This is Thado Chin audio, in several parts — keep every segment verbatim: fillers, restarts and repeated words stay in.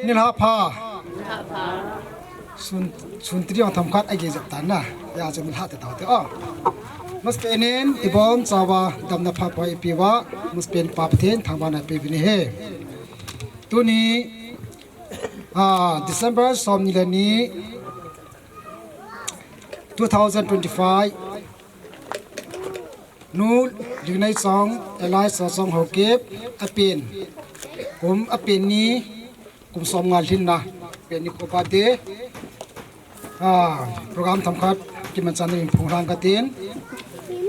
Nilhah pha. Sun, sun triong themkhat agei jep tan na. Hijeh chun nilhah te tao te o. Masapen in ibon chauva damna phat pha ipi uva, masapen Pa Pathen thangvahna ipi uve. Tuni, ah, December som ni le ni, two thousand twenty-five. Nu Lingneichong, alias Chawchong Haokip, apen. Kum apen ni, kum som nga lhinna, pen nikho pa te. Ah, program themkhat kimanchan in phung lang katin.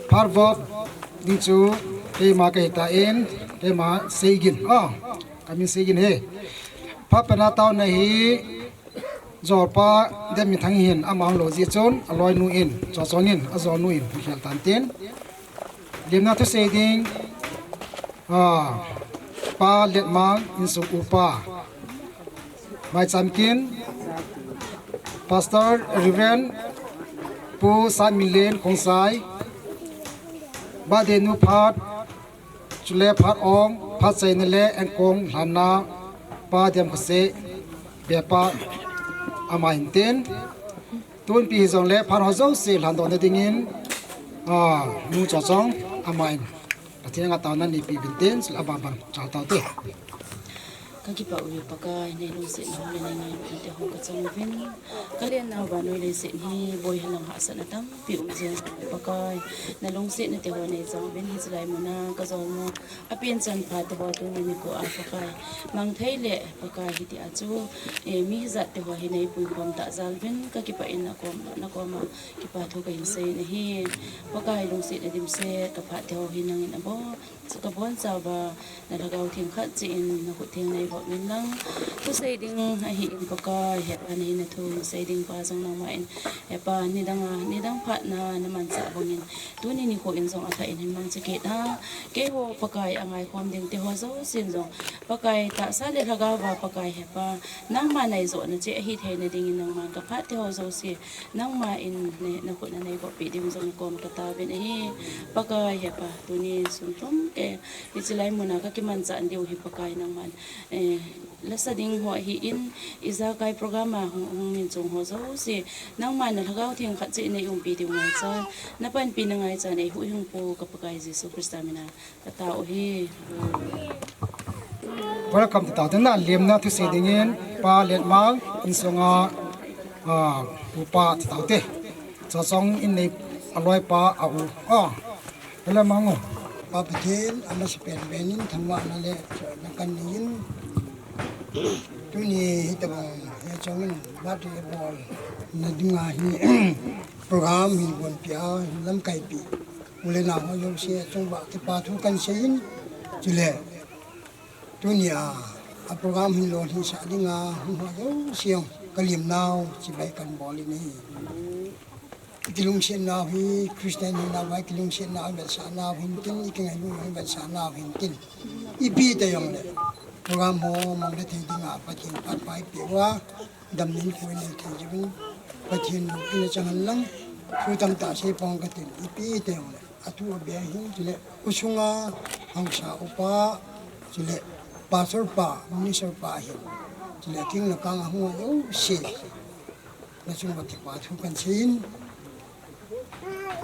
Phat vop ding chu keima kahi tan, keima Seigin. Ah, kamin Seigin ahi. Phat pena taona hi, Jolpa Demminthang hin ama hung lou jeh chun, aloinu in, Chawchong in, ajolnu in, hung khel tan tin. Lemna thusei ding, ah, Pa Letmang insung upa. Maicham kin, Pastor Reverend Pu Satminlen Khongsai, birthday nu phat, chule phat ong, phat chaina le enkong lhanna, Pa Demkhosei, bepa ama hin tin. Tunpi hijongle phat ho jouse lhandohna dingin, ah, Nu Chawchong ama in Pathen anga taona neipe uvin tin, chule aban ban chal tau te. Kakipah uve Pakai, neilungsetna ho le neingailutna te ho kachang uvin. Kalen nau vannoi leiset hi boihen lang hahsatna tampi um jeng Pakai. Nalungsetna te ho neichang uvin, hiche lai muna kajolmu apen chan pha te ho tuni nikho a Pakai, mang thei le Pakai hitia chu, eh, mi hijat te ho hi neipui khom tah jal uvin, kakipah in nakom, nakoma kipa thu kahin sei in ahi. Pakai lungsetna dimset, kaphat te ho hi nangin abon, chu kabon chauva, na Lhagao Theng khat cheh in, nakhut theng neivop in lang. Thusei ding ahin Pakai, hepa nahin na thu sei ding pa jong nangma in, hepa nidang a, nidang phatna namanchah bangin, tuni nikho in jong athah in hin mangcha kit a, keiho Pakai angaikhom ding te ho jousen jong, Pakai tahsa le lhagao va Pakai hepa, nangma neijohna cheh ahi theina dingin nangman kaphat te ho jouse, nangma in ne, nakhut na neivop peh ding jong kom kataovin ahi. Pakai hepa, tuni sum thum kei, hiche lai muna kakimanchah diu hi Pakai nangman, eh, lasa ding ho ahin, ijakai program a hung, hung min chung ho jouse, nangman na Lhagao Theng khat cheh neiumpi diu ngaichan, napanpina ngaichan eihuhhingpu ka Pakai Jesu Christa mina katao ahi. Welcome ti taote, na lemna thusei dingin Pa Letmang insunga, ah, upa ti taote. Chawchong in nei aloipa a u. Ah, Letmang u. Pa Pathen, amasapen penin thangvahna le chonna kanei in. Tuni hitobang hiche chungin birthday bolna dinga hi program hi gonpeh a, lamkaipi u le nao ho jouse chunga kipa thu kahin seiyin, chule tunia, a program hi lolhinsah dinga hung ho jouse jong kalemnau chibai kahin bolin ahi. Ikilungsetnau hi Christian hinauva ikilungsetnau ivetsah nau hintin, ikingailut nau ivetsah nau hintin. Ipi ti jongle program ho mang le thei dinga Pathen phatpha eipeh uva, damna hinkho inei thei jeh uvin Pathen loupina chang hen lang, thu tamtah seipong katin, ipi ti jongle athu abeh ahin, chule khosunga haosa upa, chule pastor pa, minister pa ahin, chule akeng le akang a hung ho jouse nachunga kipa thu kahin seiyin.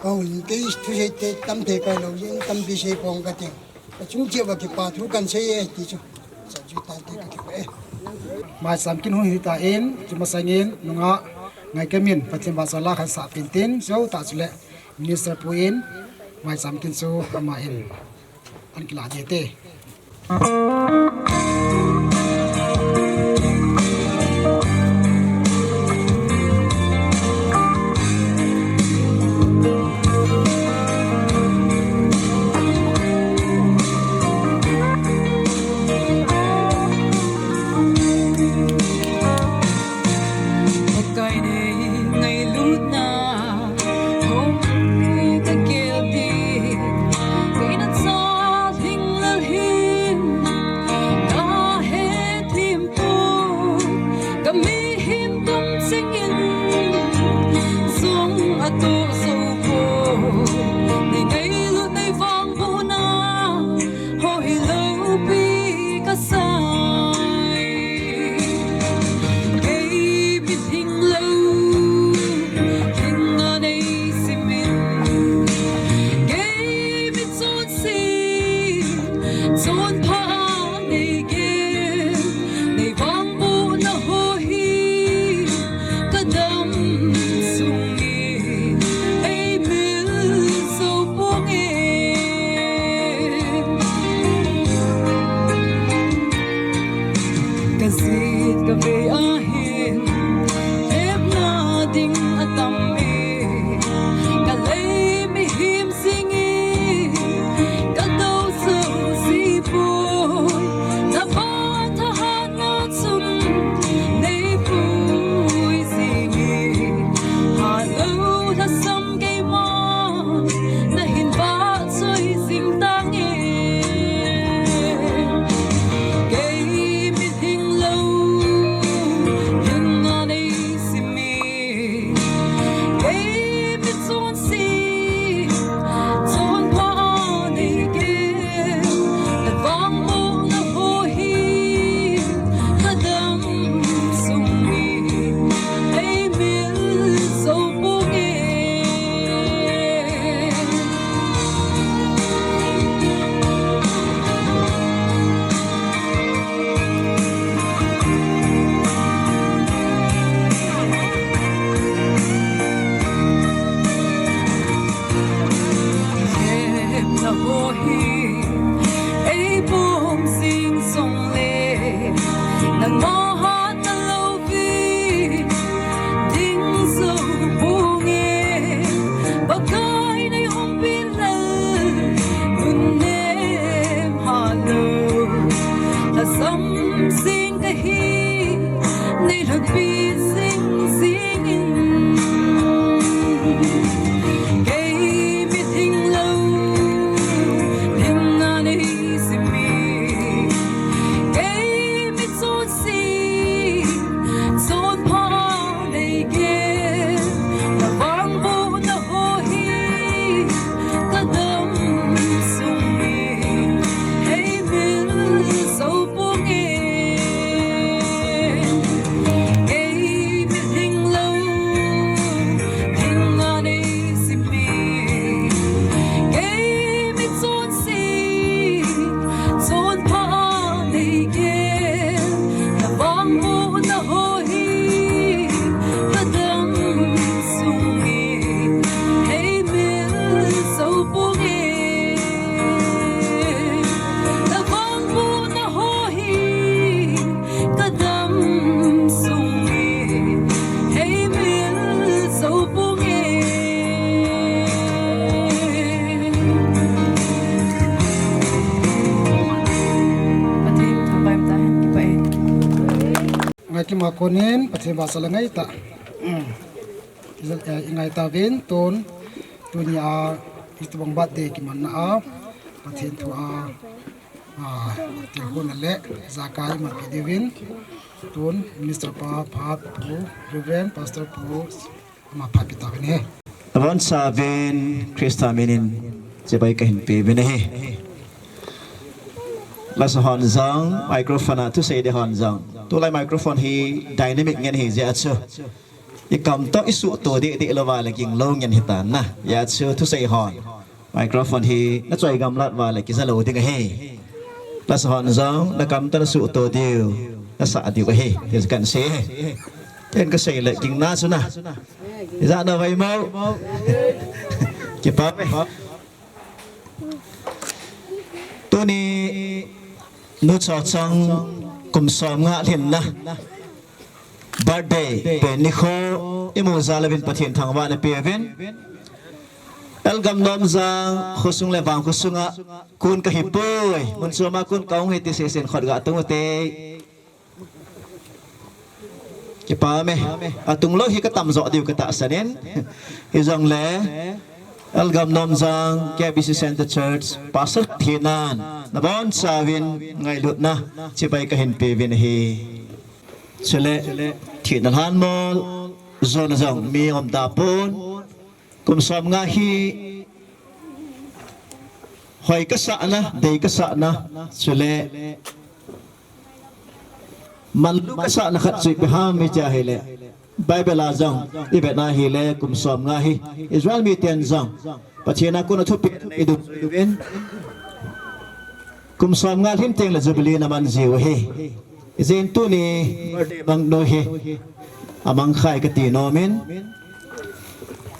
Kahung in kei thuseite tamthei kailou jeh in tampi seipong kating. Kachung cheh uva kipa thu kahin seiye ti chu. Chachu tante kakipah e. Maicham kin hung hitan, chu masangin nungah Ngaikam in Pathen vahchoi la kahin sah pen tin, chutah chule Minister pu in Maicham kin chu aman ahin kilah ding ahi. Pakai nei ngailutna hung kakel ding, kei nachalhing lalhin kahethem poi, kamihem tum chengin jong atoh jou poi, nei ngailut nei vangbohna ho hi loupi kasai. Konin Pathen vahchoi le ngaitah. I ngaitah uvin tun tunia itobang birthday kimanna a Pathen thu a tilkhouna le jakai imanpi diuvin tun Minister pa phat Pu Reverend Pastor Pu ama phat pe tauvin ahi. Nabonchauvin Christa minin chibai kahin peuvin ahi. Lasa hon jong microphone a thusei ding hon jong, tulai microphone hi dynamic ngen ahi jeh a chu ikam toh isuhto deh deh louva le ging lou ngen hitan na. Hijeh a chu thusei hon microphone hi nachoi gamlat uva le kija lou ding ahi. Lasa hon jong nakam toh nasuhto diu nasah diu ahi ti kahin sei ahi. Ken kasei le ging na chu na, ijat na vai mo. Kipa e. Tuni Nu Chochong kum som nga lhinna birthday pen nikho imu jal uvin Pathen thangvahna peuvin. Elgam Nomjang khosung le vang khosunga kon kahipoi, mun choma kon kahung ahi ti sesen khut ga tung ute. Kipa e. Atung lou hi katam jo diu katahsan in. Hijongle Elgam Nomjang K B C Center Church Pastor Thinan nabonchauvin ngailutna chibai kahin peuvin ahi. Chule thina lhanmol jona jong mi umta pon. Kum som nga hi hoi kasahna, dei kasahna, chule manlu kasahna khat chu ipi ham iti ahile, Bible a jong ivet na hile kum som nga hi Israel miten jong Pathen a kon a thupeh idon uvin, kum som nga lhin tengle Jubilee ana man jiu ahi. Hijeh in tuni birthday mangnu hi amangkhai kati nom in,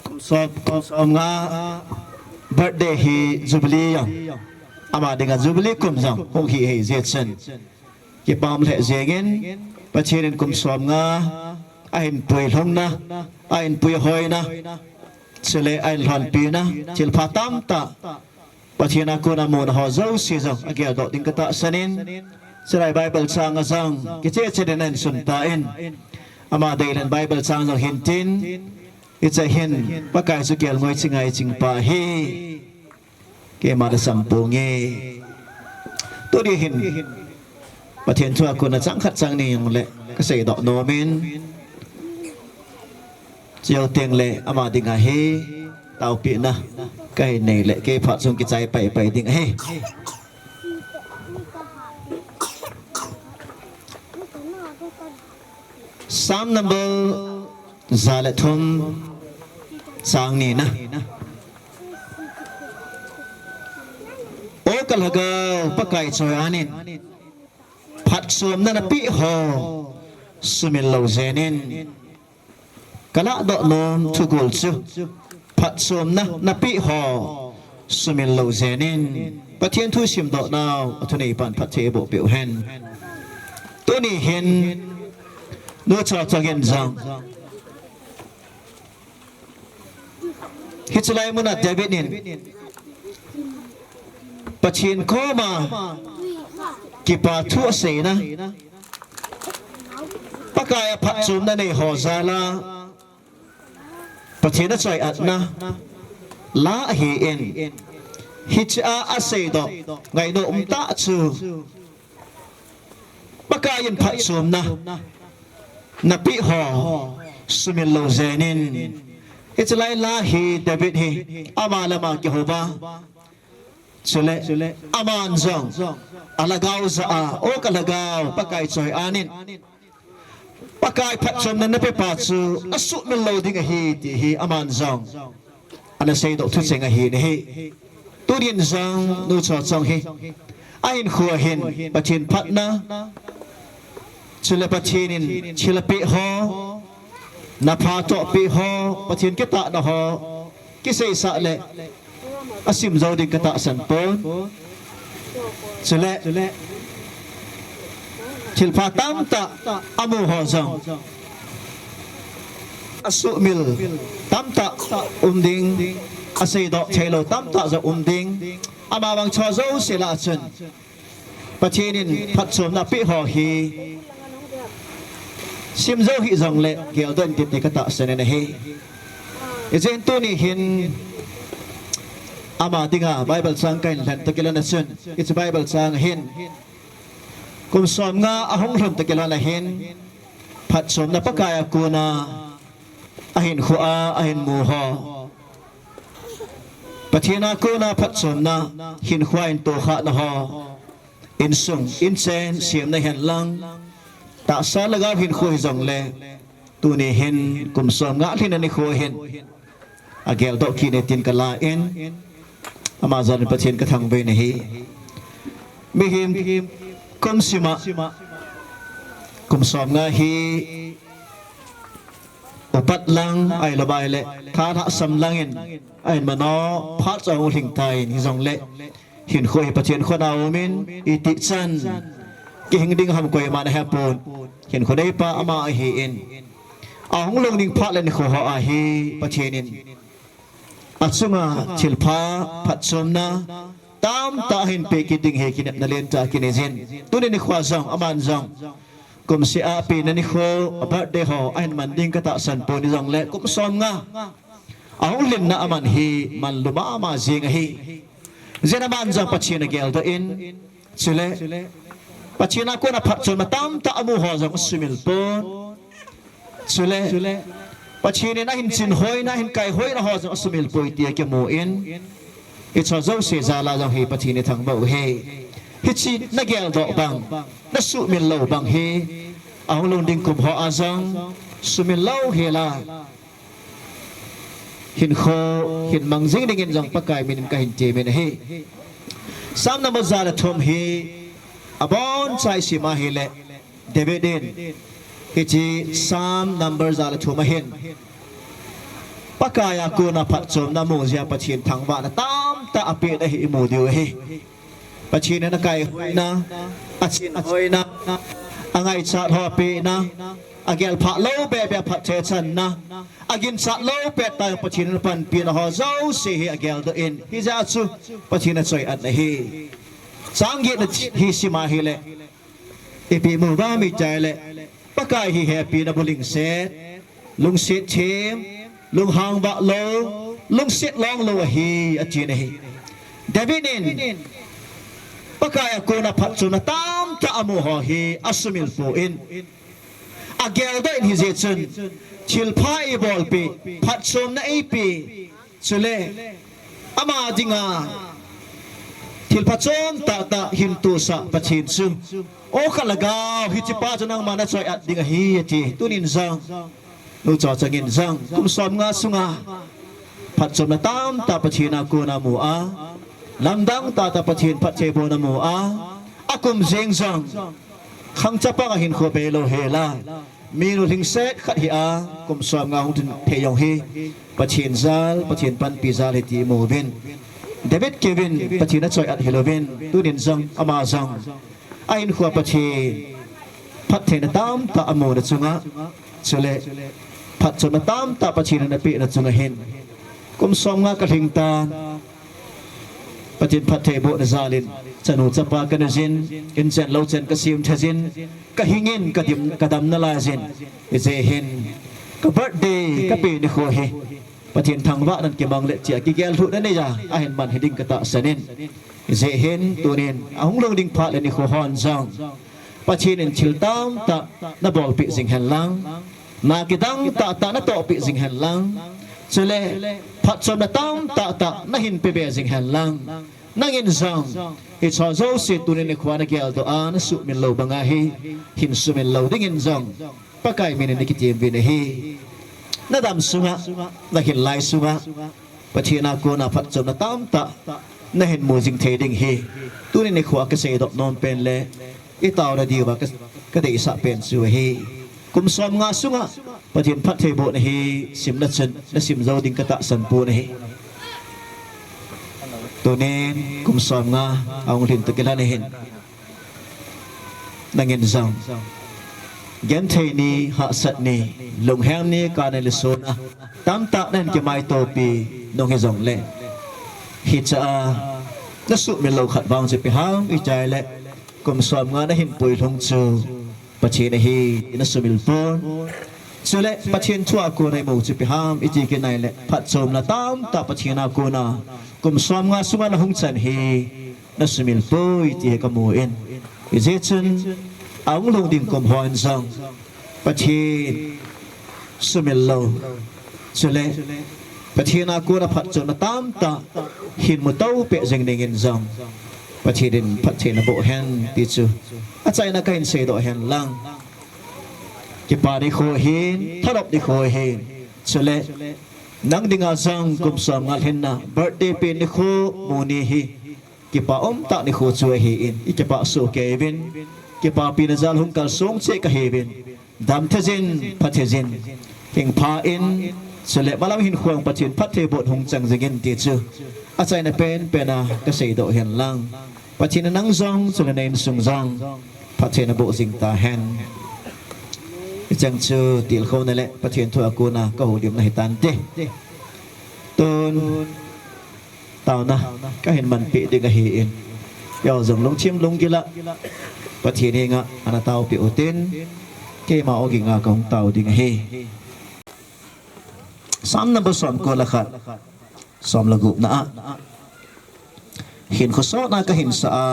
kum som, kum som nga birthday hi Jubilee jong, ama dinga Jubilee kum jong hung hi ahi jeh chun, kipa um lheh jeng in, Pathen in kum som nga ahin puilhungna, ahin puihoina, chule ahin lhonpina, thilpha tamtah Pathen a kon a muna ho jouse jong ageldoh ding katahsan in, chulai Bible chang a jong kicheh cheh in ahin sun tan, ama deilen Bible chang jong hin tin, hiche hin Pakai chu kelngoi chingai chingpa ahi. Keima le sampung e. Tuni hin Pathen thu a kon a chang khat chang ni jong le kaseidoh nom in, chujou tengle ama dinga hi taopehna kahin nei le kei phat chung kichai pai pai ding ahi. Psalm number ja le thum, chang nina. O kalhagao Pakai choi-an in, phatchomna napeh ho sumil lou jeng in. Kalahdoh nom thugol chu, phatchomna napeh ho sumil lou jeng in. Pathen thu simdoh nau athuneipan phatthei eiboh peh u hen. Tuni hin Nu Chochong in jong, hiche lai muna David in Pathen koma kipa thu aseina, Pakai a phatchomna nei ho jal a Pathen achoiatna la ahin, hiche a aseidoh ngainom umtah chu, Pakai in phatchomna napeh ho sumil lou jeng in. Hiche lai la hi David hi ama le ama kihouva, chule aman jong alhagao jah a, O kalhagao Pakai choi-an in, Pakai phatchomna napepa chu asuhmil lou ding ahi ti hi aman jong ana seidoh thucheng ahi nahi. Tunin jong Nu Chochong hi ahinkhoa hin Pathen phatna, chule Pathen in thil apeh ho, napha toh apeh ho, Pathen kitahna ho kiseisah le asim jou ding katahsan pon. Chule thilpha tamtah amu ho jong asuhmil tamtah um ding, aseidoh theilou tamtah jong um ding. Amavang chua jouse lah a chun Pathen in phatchomna apeh ho hi Sim jou hih jongle geldoh in tin ti katahsan in ahi. Ijeh inem itile tuni hin ama dinga Bible chang kahin lhen toh kilhon a chun, hiche Bible chang hin kum somnga ahung lhun toh kilhon a hin phatchomna Pakai a kona ahin khoh a, ahin mu ho, Pathen a kona phatchomna hinkhoa hin tohkhahna ho, insung, inchen, semna hihen lang, tahsa lhagao hinkho hijongle, tuni hin kum somnga lhinna nikho hin ageldoh kit in tin kala in, ama jal in Pathen kathangvah in ahi. Mihem kum sima kum somnga hi upat lang, ahilou ahile tha lhahsam lang in ahin man u phat chu ahung lhing tan, hijongle hinkho hi Pathen khut a um in, iti chan kihing ding ham koiman ahepon, hinkho neipa ama ahin, ahung lhung ding phat le nikho ho a hi Pathen in achunga thilpha phatchomna tamtah ahin pe kit ding hi kinepna lentah kinei jin. Tuni nikho jong, aman jong kumseh a apena nikho, a birthday ho ahin man ding katahsan pon, hijongle kum somnga ahung lhinna aman hi manlu mama jing ahi. Ijeh inem aman jong Pathen ageldoh in, chule Pathen a kona phatchomna tamtah amu ho jong asumil pon. Chule Pathen in ahin chinhoina, ahin kaihoina ho jong asumil poi ti akimu in, hicheho jouse jal a jong hi Pathen ithangvah u ahi. Hiche nageldoh bang, nasuhmil lou bang hi ahung lhung ding kum ho a jong sumil lou hel a, hinkho hin mang jing dingin jong Pakai min in kahin temin ahi. Psalm number ja le thum hi aboncha isim a ahile, David in hiche Psalm number ja le thum a hin Pakai a kona phatchomna amu jeh a Pathen thangvahna tamtah apeh ahi, imu diu ahi. Pathen in akaihoina, achinhoina, angaichat ho apehna, agelphah lou bebe a phatthei achanna, aginchat lou pettah Pathen in apanpina ho jouse hi ageldoh in, hijeh a chu Pathen achoi-at ahi. Chang getna hi sim a ahile, ipi imu uvem itile, Pakai hi hepina bulhingset, lungset them, lunghang vah lou, lungset long lou ahi, atin ahi. David in Pakai a kona phatchomna tamtah amu ho hi asumil pon, ageldoh in, hijeh chun thilpha eibolpeh, phatchomna eipeh, chule ama dinga thilpha chom tahtah hin tosah Pathen chu, o kalhagao, hichepa chu nangman nachoi-at ding ahi, ati. Tunin jong, nu Chawchang in jong kum somnga sunga phatchomna tamtah Pathen a kona amu a, lamdang tahtah Pathen phattheibohna amu a, akum jeng jong khang chapang a hinkho beilou hel a, minu lhingset khat hi a, kum somnga hung lhin thei jong hi Pathen jal, Pathen panpi jal ahi ti imu uvin, David keuvin Pathen achoi-at hilouvin, tunin jong ama jong ahinkhoa Pathen phattheina tamtah amuna chunga, chule phatchomna tamtah Pathen in apehna chunga hin, kum somnga kalhing tan, Pathen phattheibohna jal in chanu chapa kana jin, inchen louchen kasem thei jin, kahing in kadim, kadam nalai jin, hijeh hin ka birthday kape nikho hi Pathen thangvahnan kimang le tia kigel lhuhna neiya ahin man hiding katahsan in, hijeh hin tunin ahung lhung ding phat le nikho hon jong Pathen in thil tamtah nabolpeh jing hen lang, na kidang tahtah natohpeh jing hen lang, chule phatchomna tamtah tah nahin pebe jing hen lang, nangin jong hicheho jouse tunin nikhoa nageldoh a, nasuhmil lou banga hi hin sumil lou dingin jong Pakai min in nakitem uvin ahi. Nadam sunga, nahil lai sunga Pathen a kona phatchomna tamtah nahin mu jing thei ding hi tunin nikhoa kaseidoh nom pen le itaona diuva ka, kadeisah pen chu ahi. Kum somnga sunga Pathen phattheibohna hi simna chun nasim jou ding katahsan pon ahi. Tunin kum somnga ahung lhin toh kilhon a hin, nangin jong genthei ni, hahsat ni, lunghem ni, kana le sona tamtah nahin kimaitopi nung hijongle, hichea nasuhmil lou khat vang chu ipi ham itile, kum somnga nahin puilhung chu Pathen ahi, ina sumil pon. Chule, Pathen thu a kona imu chu ipi ham, iti kit nai le, phatchomna tamtah Pathen a kona, kum som nga sunga nahung chan hi, nasumil poi, ti hi kamu in. Hijeh chun, ahung lhung ding kum hon jong, Pathen sumil lou. Chule, Pathen a kona phatchomna tamtah hin mu tou peh jing dingin jong Pathen in phatthei naboh hen ti chu achaina kahin seidoh hen lang. Kipa nikho hin, thanop nikho hin. Chule, nang dinga jong kum som nga lhinna, birthday pen nikho mu ni hi kipa umtah nikho chu ahin, i kipah soh kei uvin, kipapina jal hung kalsong cheh kahi uvin, damthei jin, phatthei jin, hing pha in, chule malam hinkho a Pathen phatthei boh hung chang jingin ti chu achaina penpen a kaseidoh hen lang. Pathen in nang jong, chule na insung jong phatthei naboh jing tahen. Hicheng chu tilkhouna le Pathen thu a kona kahoulimna hitante. Tun taona kahin manpeh ding ahin, eiho jong lungthim lunggil a Pathen henga ana taopeh utin, keima ogin a kahung tao ding ahi. Psalm number somko le khat, som le gupna a, hinkho sotna kahin sah a,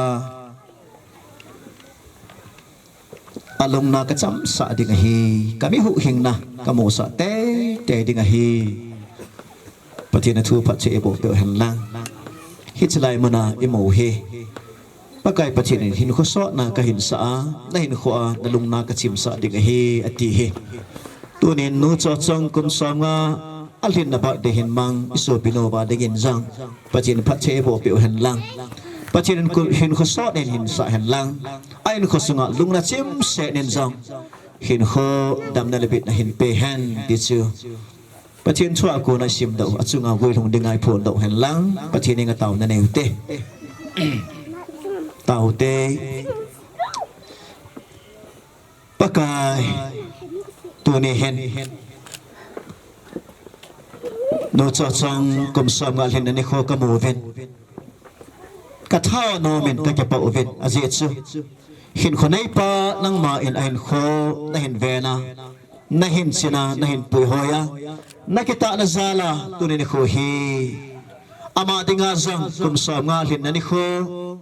alungna kachamsah ding ahi, kami huhhingna kamusah teitei ding ahi. Pathen in athu phatthei eiboh peh u hen lang. Hiche lai muna imu hi, Pakai Pathen in hinkho sotna kahin sah a, nahinkho a nalungna kachimsah ding ahi, ati hi. Tunin nu Chochong kum som nga alhinna birthday hin mang, isopinu uva dingin jong Pathen in phatthei eiboh peh u hen lang. Pathen in hinkho sotna hin sah hen lang. Ahinkho sunga lungna chimset in jong hinkho damna le bitna hin pe hen ti chu Pathen thu a kona isimdoh, achunga guilhung dinga iphondoh hen lang, Pathen henga taona nei ute. Tao ute. Pakai, tuni hin nu Chochong kum som nga lhinna nikho kamu uvin, katha nom in kakipah uvin, ajeh chu hinkho neipa nangma in ahinkho nahin ven a, nahin chin a, nahin puihoi a, nakitahna jal a tuni nikho hi ama dinga jong kum som nga lhinna nikho,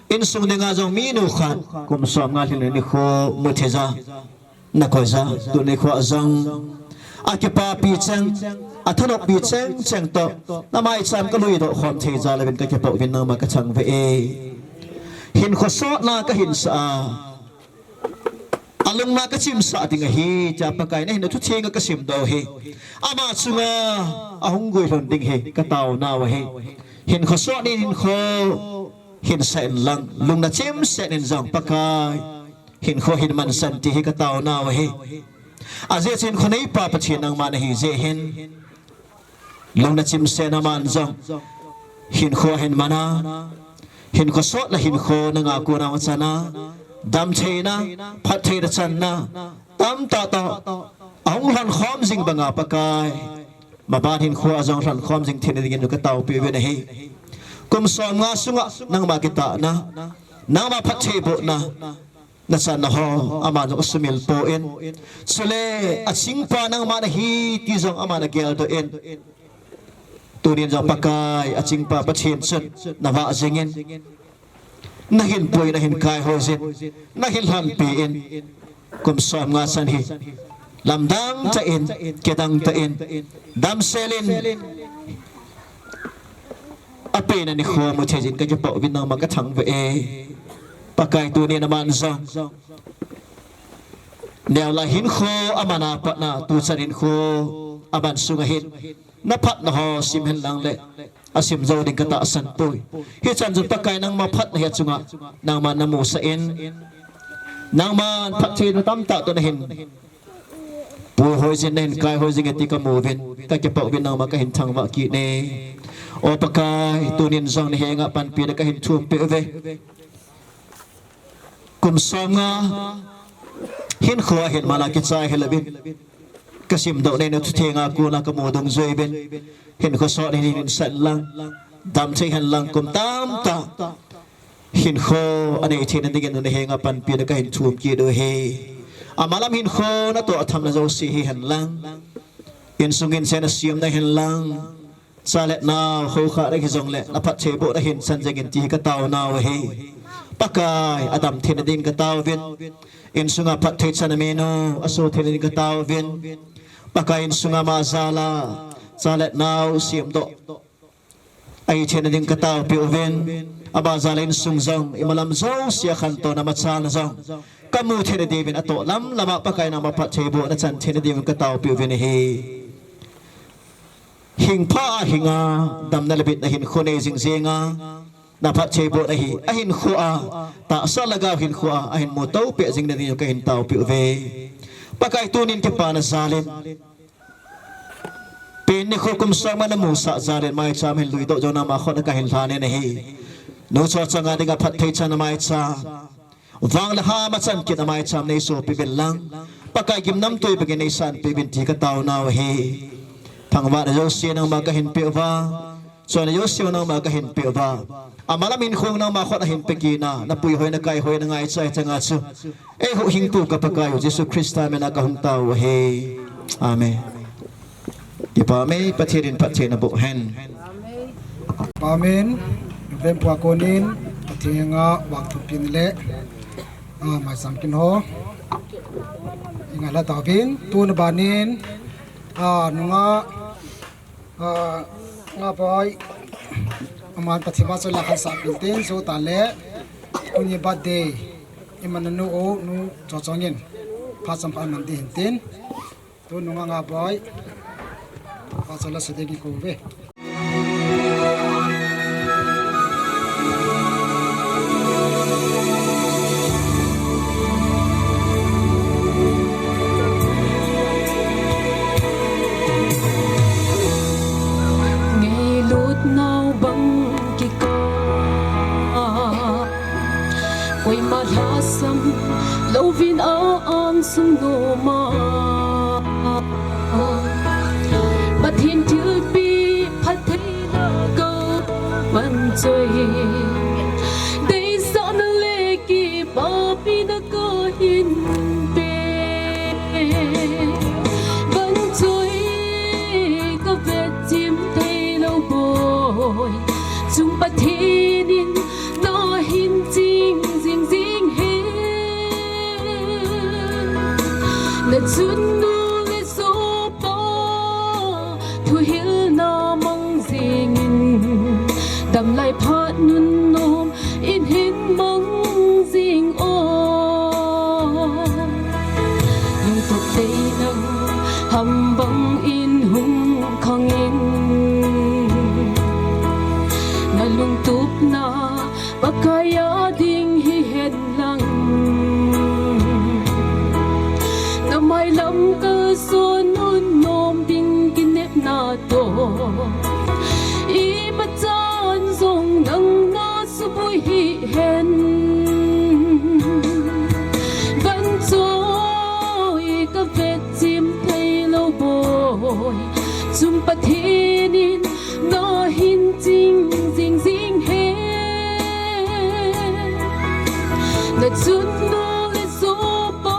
insung dinga jong minu khat kum som nga lhinna nikho muthei ja, nakoi ja, tuni nikho a jong akipapi cheng, athanoppi cheng cheng toh namaicham kaluidoh khom thei jal uvin kakipah uvin, nangma kathangvah e. Hinkho sotna kahin sah a, alungna kachimsah ding ahi, tia Pakai nahin athutheng a kasimdoh hi, ama chunga ahung guilhun ding hi kataonau ahi. Hinkho sotna in hinkho hin sah in lang, lungna chimset in jong Pakai hinkho hin mansan ti hi kataonau ahi. Ajeh chu hinkho neipa Pathen nangma nahi jeh hin, lungna chimset na man jong hinkho ahin man a, hinkho sot le hinkho nanga kona achan a, damtheina, phattheina channa tamtah tah ahung lhonkhom jing banga Pakai, maban hinkho a jong lhonkhom jing theina dingin kataopeh uvin ahi. Kum som nga sunga nangma kitahna, nangma phattheibohna nachanna ho ama jong asumil poi. Chule achingpa nangma nahi ti jong ama nageldoh in, tunin jong Pakai achingpa Pathen chun navah jingin, nahin pui, nahin kaihoi jin, nahin lhanpi in, kum som nga chan hi lamdang tah in, kidang tah in, damsel in, apen a nikho muthei jin kakipah uvin, nangma kathangvah e. Pakai, tunin aman jong neolai hinkho aman a pat na, tuchan hinkho aman sunga hin naphatna ho sim hen lang le asim jou ding katahsan poi. Hichan chun Pakai, nangma phatna hi achunga nangman namusah in, nangman phattheina tamtah toh nahin puihoi jin, nahin kaihoi jing e ti kamu uvin, kakipah uvin, nangma kahin thangvah kit e. O Pakai, tunin jong nahenga panpina kahin thum peh uve. Kum som nga hinkho ahin man a kichai hilouvin, kasimdoh nei na thutheng a kona kamu dungjui uvin, hinkho sotna hin sah in lang, damthei hen lang, kum tamtah hinkho anei theina dingin nuna henga panpina kahin thum kit u ahi. Amalam hinkho natoh athamna jouse hihen lang, insung insung a semna hihen lang, cha le nao, khoukhah na hijongle, na phattheibohna hin chan jengin ti hi katao nau ahi. Pakai, adam theina din katao uvin. Insunga phatthei chan amin u, aso theina din katao uvin. Pakai, insunga ama jal a cha le nao semdoh ahi theina din katao peh uvin. Ama jal a insung jong, imalam jousea khantouna machalna jong kamu theina diuvin, atoh lamlam a Pakai nangma phattheibohna chan theina diuvin katao peh uvin ahi. Hing pha a hinga, damna le bitna hinkho nei jing jenga, na phattheibohna hi ahinkhoa, tahsa lhagao hinkhoa ahin muto peh jing nadin kahin taopeh uve. Pakai, tunin kipana jal in, pen nikho kum sangma na musah jal in, maicham hin luidoh jou nangma khut a kahin lhan in ahi. Nu Chawchanga dinga phatthei chan a maicham, vang le ham a chan kit a maicham nei sopi uvin lang, Pakai, gimnamtui bangin nei sanpeh uvin ti katao nau ahi. Thangvahna jouse nangma kahin peh uva, choina jouse nangma kahin peh uva. Amalam hinkho nangma khut a hin pe kit in, na puihoi na kaihoina ngaicha changa chu eihuhhingpu ka Pakai u Jesu Christa mina kahung tao u ahi. Amen. Kipa e, Pathen in phatthei naboh hen. Amen. Vempu a konin Pathen a vangthumpina le, a, maicham kin ho ingailha tauvin, tuna banin, a, nunga, a, Ngaboi, aman Pathen vahchoi la khat sah peh intin, jou tale, tuni birthday iman nanu u, Nu Chawchong in phat champha iman ding ahin tin. Tun nunga Ngaboi, phat champha la sa ding kikou uve. Ngailut nau bang kikah, koima lhasam louvin a angsung noma, Pathen thilpeh phatthei lhagao panchoi, deisahna le kipapina kahin pe. Vanchoi, ka vetchim theilou boi chung Pathen in nahin ching jingjing hen. Nachunnu le sopa thuhilna mang jingin, damlai phat nunnom in hin mang jing o. Lungtup tei nang hambang in hung khangin, na lungtupna Pakai a ding hihen lang, na mailam kalson nunnom ding kinepna toh, imachan jong nang na suboi hihen. Vanchoi, ka vetchim theilou boi chung Pathen in nahin ching jingjing hen. Nachunnu le sopa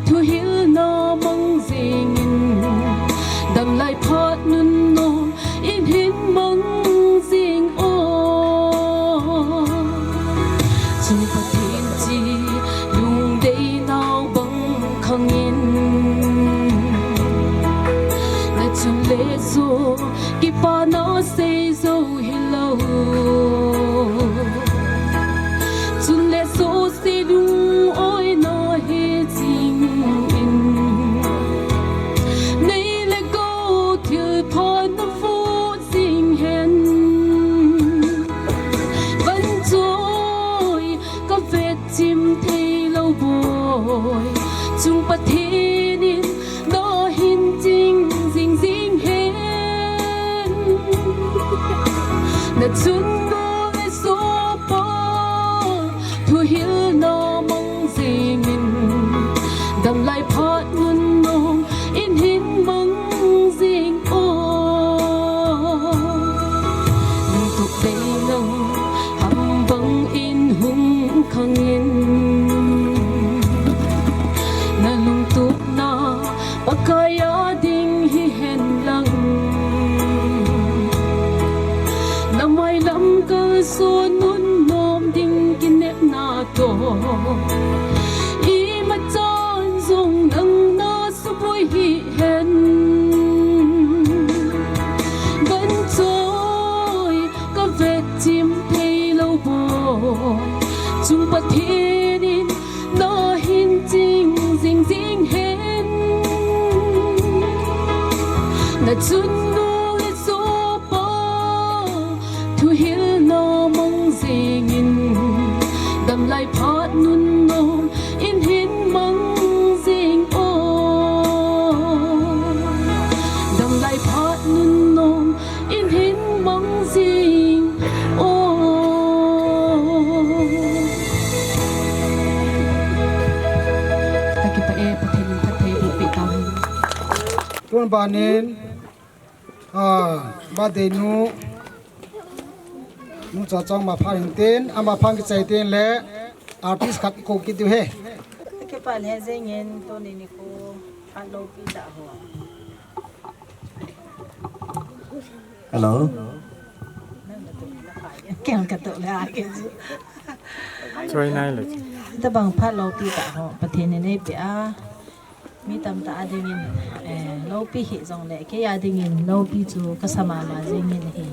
thuhilna mang jingin, damlai phat nunnom in hin mang jing o. Chung Pathen chi lungdei nau bang khangin, nachun le jou kipana sei jou hilou. Chun le jouse lung-oina he jingin, nei le gou thilpha na vo jing hen. Vanchoi, ka vetchim theilou boi chung Pathen in nahin ching jingjing hen. Nachunnu le sopa thuhilna mang jingin, damlai phat nunnom in hin mang jing o. Lungtup tei nang hambang Sunun nom ding kinepna to, ima chan zong nang na suboi hi hen. Ganchoi ka vet chim thei lo bo, chung Pathen in na hin ching zing zing hen. Na chun nu le zo pa thuhilna mang zingin, damlai phat nunnom in hin mang zing o. Damlai phat nunnom in hin mang zing o. Ka kipah e, Pathen in phatthei boh peh tahen. Tun banin, ah, birthday nu, nu cha chang ma phan hin tin, ama phan kichai tin le artist khat i kou kit diu he. Ka kipah le jengin tuni nikho phat loupi tah ho. Hello. Ken ka to le a ke chu. Choi nai le. Tabang phat loupi tah ho Pathen in eipeh a. Mi tamtah a dingin, eh, loupi hi jongle, kei a dingin loupi chu ka sa mama jingin ahi.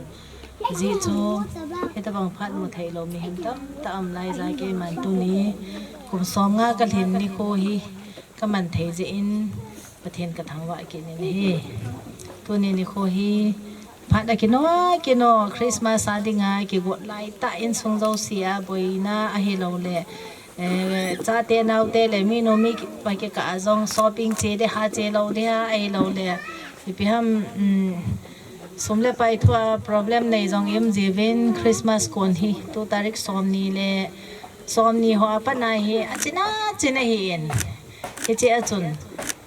Ajeh chu, hitabang phat mu thei lou mihem tamtah um laija keiman tuni kum som nga ka lhin nikho hi ka man thei jeh in Pathen ka thangvah kit in ahi. Tuni nikho hi phat a kino, kino Christmas a dinga kigot laitah insung jouse a boina ahilouleh, eh, chate naote le minu mipa kikah a jong shopping che ding ham, che lou ding ham, ahilouleh ipi ham, um, sum le pai thu a problem nei jong i um jiuvin Christmas kon hi tu tarik somni le somni ho a pat na hi achin achin ahin. Hiche a chun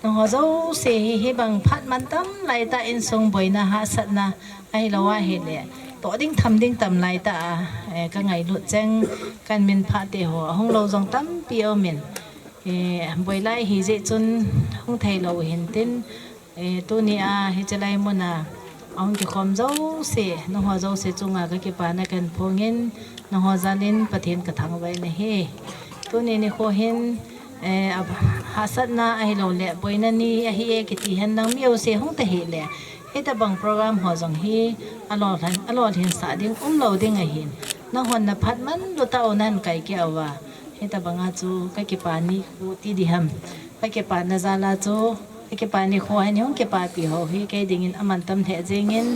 nangho jouse hi hibang phat mantam laitah insung boina hahsatna ahilou ahile toh ding tham ding tam laitah a, eh, ka ngailut cheng kan min phah te ho ahung lou jong tampi aumin, eh, boi lai hijeh chun hung thei lou hin tin, eh, tuni a hiche lai mun a ahung kikhom jouse, nangho jouse chunga ka kipana kan phongin, nangho jalin Pathen ka thangvah in ahi. Tuni nikho hin, eh, a, hahsatna ahilouleh boina ni ahi e kiti hen lang mi jouse hung ta hile, hitabang program ho jong hi alolhin, alolhinsah ding umlou ding ahin. Nanghon na phat manlu tah u nahin kai keh uva, hitabang a chu ka kipa nikho ti ding ham, ka kipana jal a chu, ka kipa nikho hin hung kipapi ho hi kei dingin aman tam lheh jengin,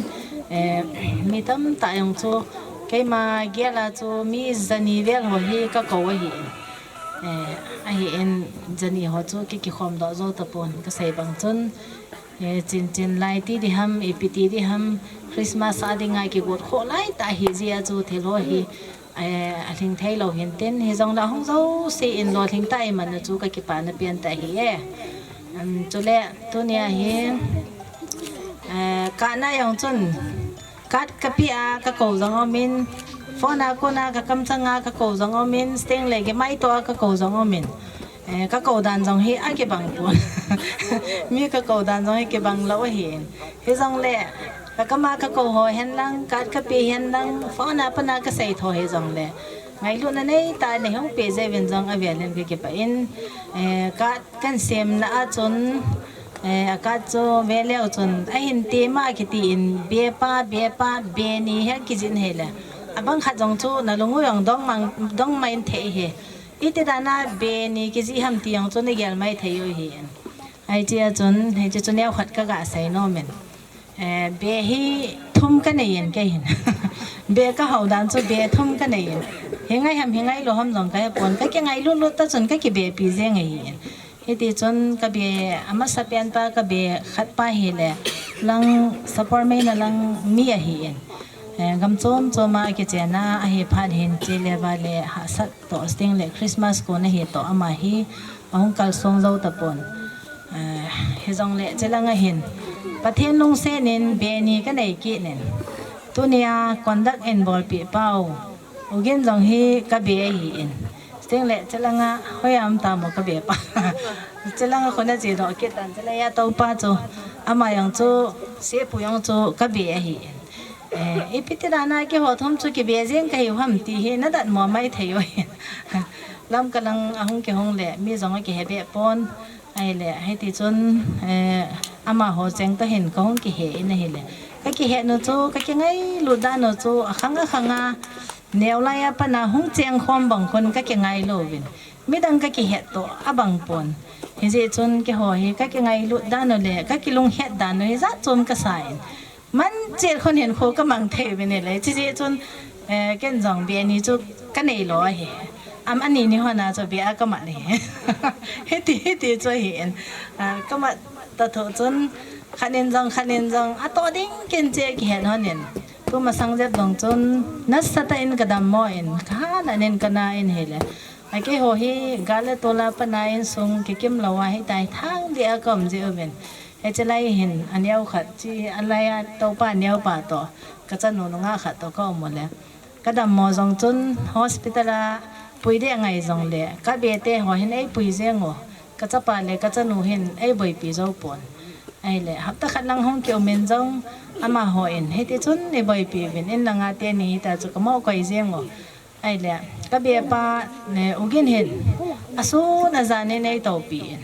eh, mi tamtah jong chu keima gel a chu mi jani vel ho hi ka kou ahin, eh, ahin jani ho chu ki, kikhom doh jou tapon, ka sei bang chun, eh, chin chin lai ti ding ham, ipi ti ding ham, Christmas a dinga kigot khoh laitah hijeh a chu thil ho hi, eh, alhing thei lou hin tin, hijongle ahung jouse in lolhing tah iman u chu ka kipana pen tah ahi e. Um, chule tunia hi, eh, card na jong chun card ka pe a ka kou jong aumin, phone a kona ka kamchang a ka kou jong aumin, sting le kimaito a ka kou jong aumin. Eh, ka kou dan jong hi akibang pon. Mi ka kou dan jong hi kibang lou ahin. Hijongle, ka kam a ka kou ho hen lang, card ka pe hen lang, phone a pat na ka sei tho hijongle, ngailutna neitah in nei hung pe jeh uvin jong avel in ka kipah in, eh, card kan semna a chun, eh, a card chu ve leu chun, ahin tema kiti in, be pa, be pa, be ni hi akijih in ahile, abang khat jong chu na lung u jong dong mang, dong mai in thei hi. Iti dan a be ni kijih ham ti jong chu na gel mai thei u ahin. Hiche a chun, hiche chu neo khat ka ga sei nomin. Eh, be hi thum ka nei in kei hin. Be ka hau dan chu be thum ka nei in. Hi ngai ham, hi ngai lou ham jong ka he pon. Ka kingailut lut tah chun ka kibepi jeng ahin. Hiti chun ka be amasa pen pa ka be khat pa hile lang Sapormeina lang mi ahin. Eh, gam chom chom a kichen a ahi phat hin chele vale hahsat toh sting le Christmas kon ahi toh ama hi ahung kalsong jou tapon. Eh, hijongle chelang a hin Pathen lungset in be ni ka nei kit in. Tunia conduct in bolpeh pau. U Gin jong hi ka be ahin. Sting le chelang a hoiya um tam o ka be pa. Chelang a khun a che doh kit tan, chelang a tou pa chu. Ama jong chu, Sepu jong chu ka be ahin. Eh, ipi ti dan a keiho thum chu kibe jeng kahiu ham ti hi nadat mo mai thei u hi. Lamka lang ahung kihong le mi jong akihe be pon. Ahile, hiti chun, eh, amaho cheng toh hin kahung kihe in ahile. Kakihe nu chu, kakingailut dan u chu, akhang akhang a, neo lai a pat a hung cheng khom bang khun kakingailu vin. Midang kakihet toh abang pon. Hijeh chun keiho hi kakingailut dan u le, kakilunghet dan u hi jat chom kasa in. Man chet khun hin kho kamang thei uvin ahile. Chijeh chun, eh, ken jong be ni chu kanei lo ahi. Am ani ni hon a chu be a kamat ahi. Hiti, hiti chu ahi in. Ah, kamat ta tho chun khat in jong, khat in jong, atoh ding ken che kihen hon in. Tu masang jep dong chun, nasatah in kadammo in, kahan anin kana in ahile. Akeiho hi, gal le tol a pat a insung kikim lou a hitia hi thang deh a kaum jeh uvin. Hiche lai hin, aneo khat chi, alai a topa neo pa toh, kachanu nungah khat toh kaum u le. Kadammo jong chun, hospital a pui ding angai jong le, kabe te ho hin eipui jeng u, kachapa le kachanu hin eiboipi jou pon. Ahile, hapta khat lang hung kium in jong, amaho in, hiti chun eiboipi uvin, in lang a teni hita chu kamoh koi jeng u. Ahile, kabe pa, eh, Ugin hin, asun ajan in eitoupi in.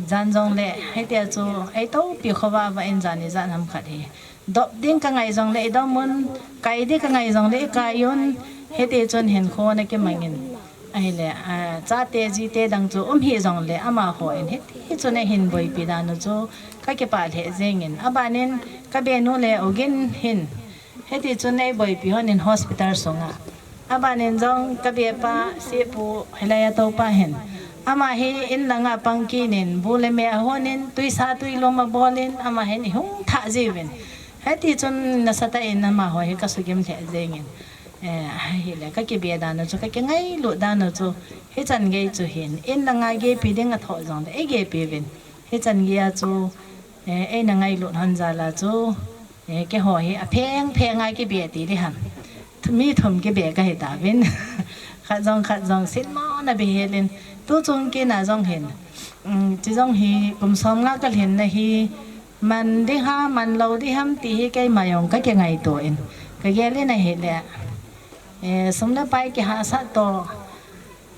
Jan jong le, hitia chu, eitoupi khovah vah in jan ijat ham khat hi. Dop ding kangai jong le idom un, kai ding kangai jong le ikai un, hiti chun hinkho ana kimang in. Ahile, ah, chate jite dang chu um hih jong le amaho in hiti chun eihin boipi dan u chu kakipah lheh jeng in. Aban in kabe nu le Ugin hin, hiti chun eiboipi hon in hospital sung a. Aban in jong kabe pa Sipu hilai a topa hin. Ama hi in lang a pang kit in bu le me ahon in tuisa tuilum abol in ama hin ihung thah jiuvin. Hiti chun nasatah in amaho hi kasugim lheh jeng in. Eh, ahile kakibe dan u chu kakingailut dan u chu hichan gei chu hin. In lang a geipi ding athoh jong le eigepi uvin. Hichan gei a chu, eh, eina ngailut hon jal a chu, eh, keiho hi apheng pheng a kibe ti ding ham. Thu-, mi thum kibe kahi tauvin. Khat jong, khat jong, sin mo na be hel in. Tu chung kit a jong hin. Um, chi jong hi, kum som nga kalhin na hi, man ding ham, man lou ding ham ti hi keima jong kakingaito in. Kagel in ahile. Eh, sum le pai kihahsat toh.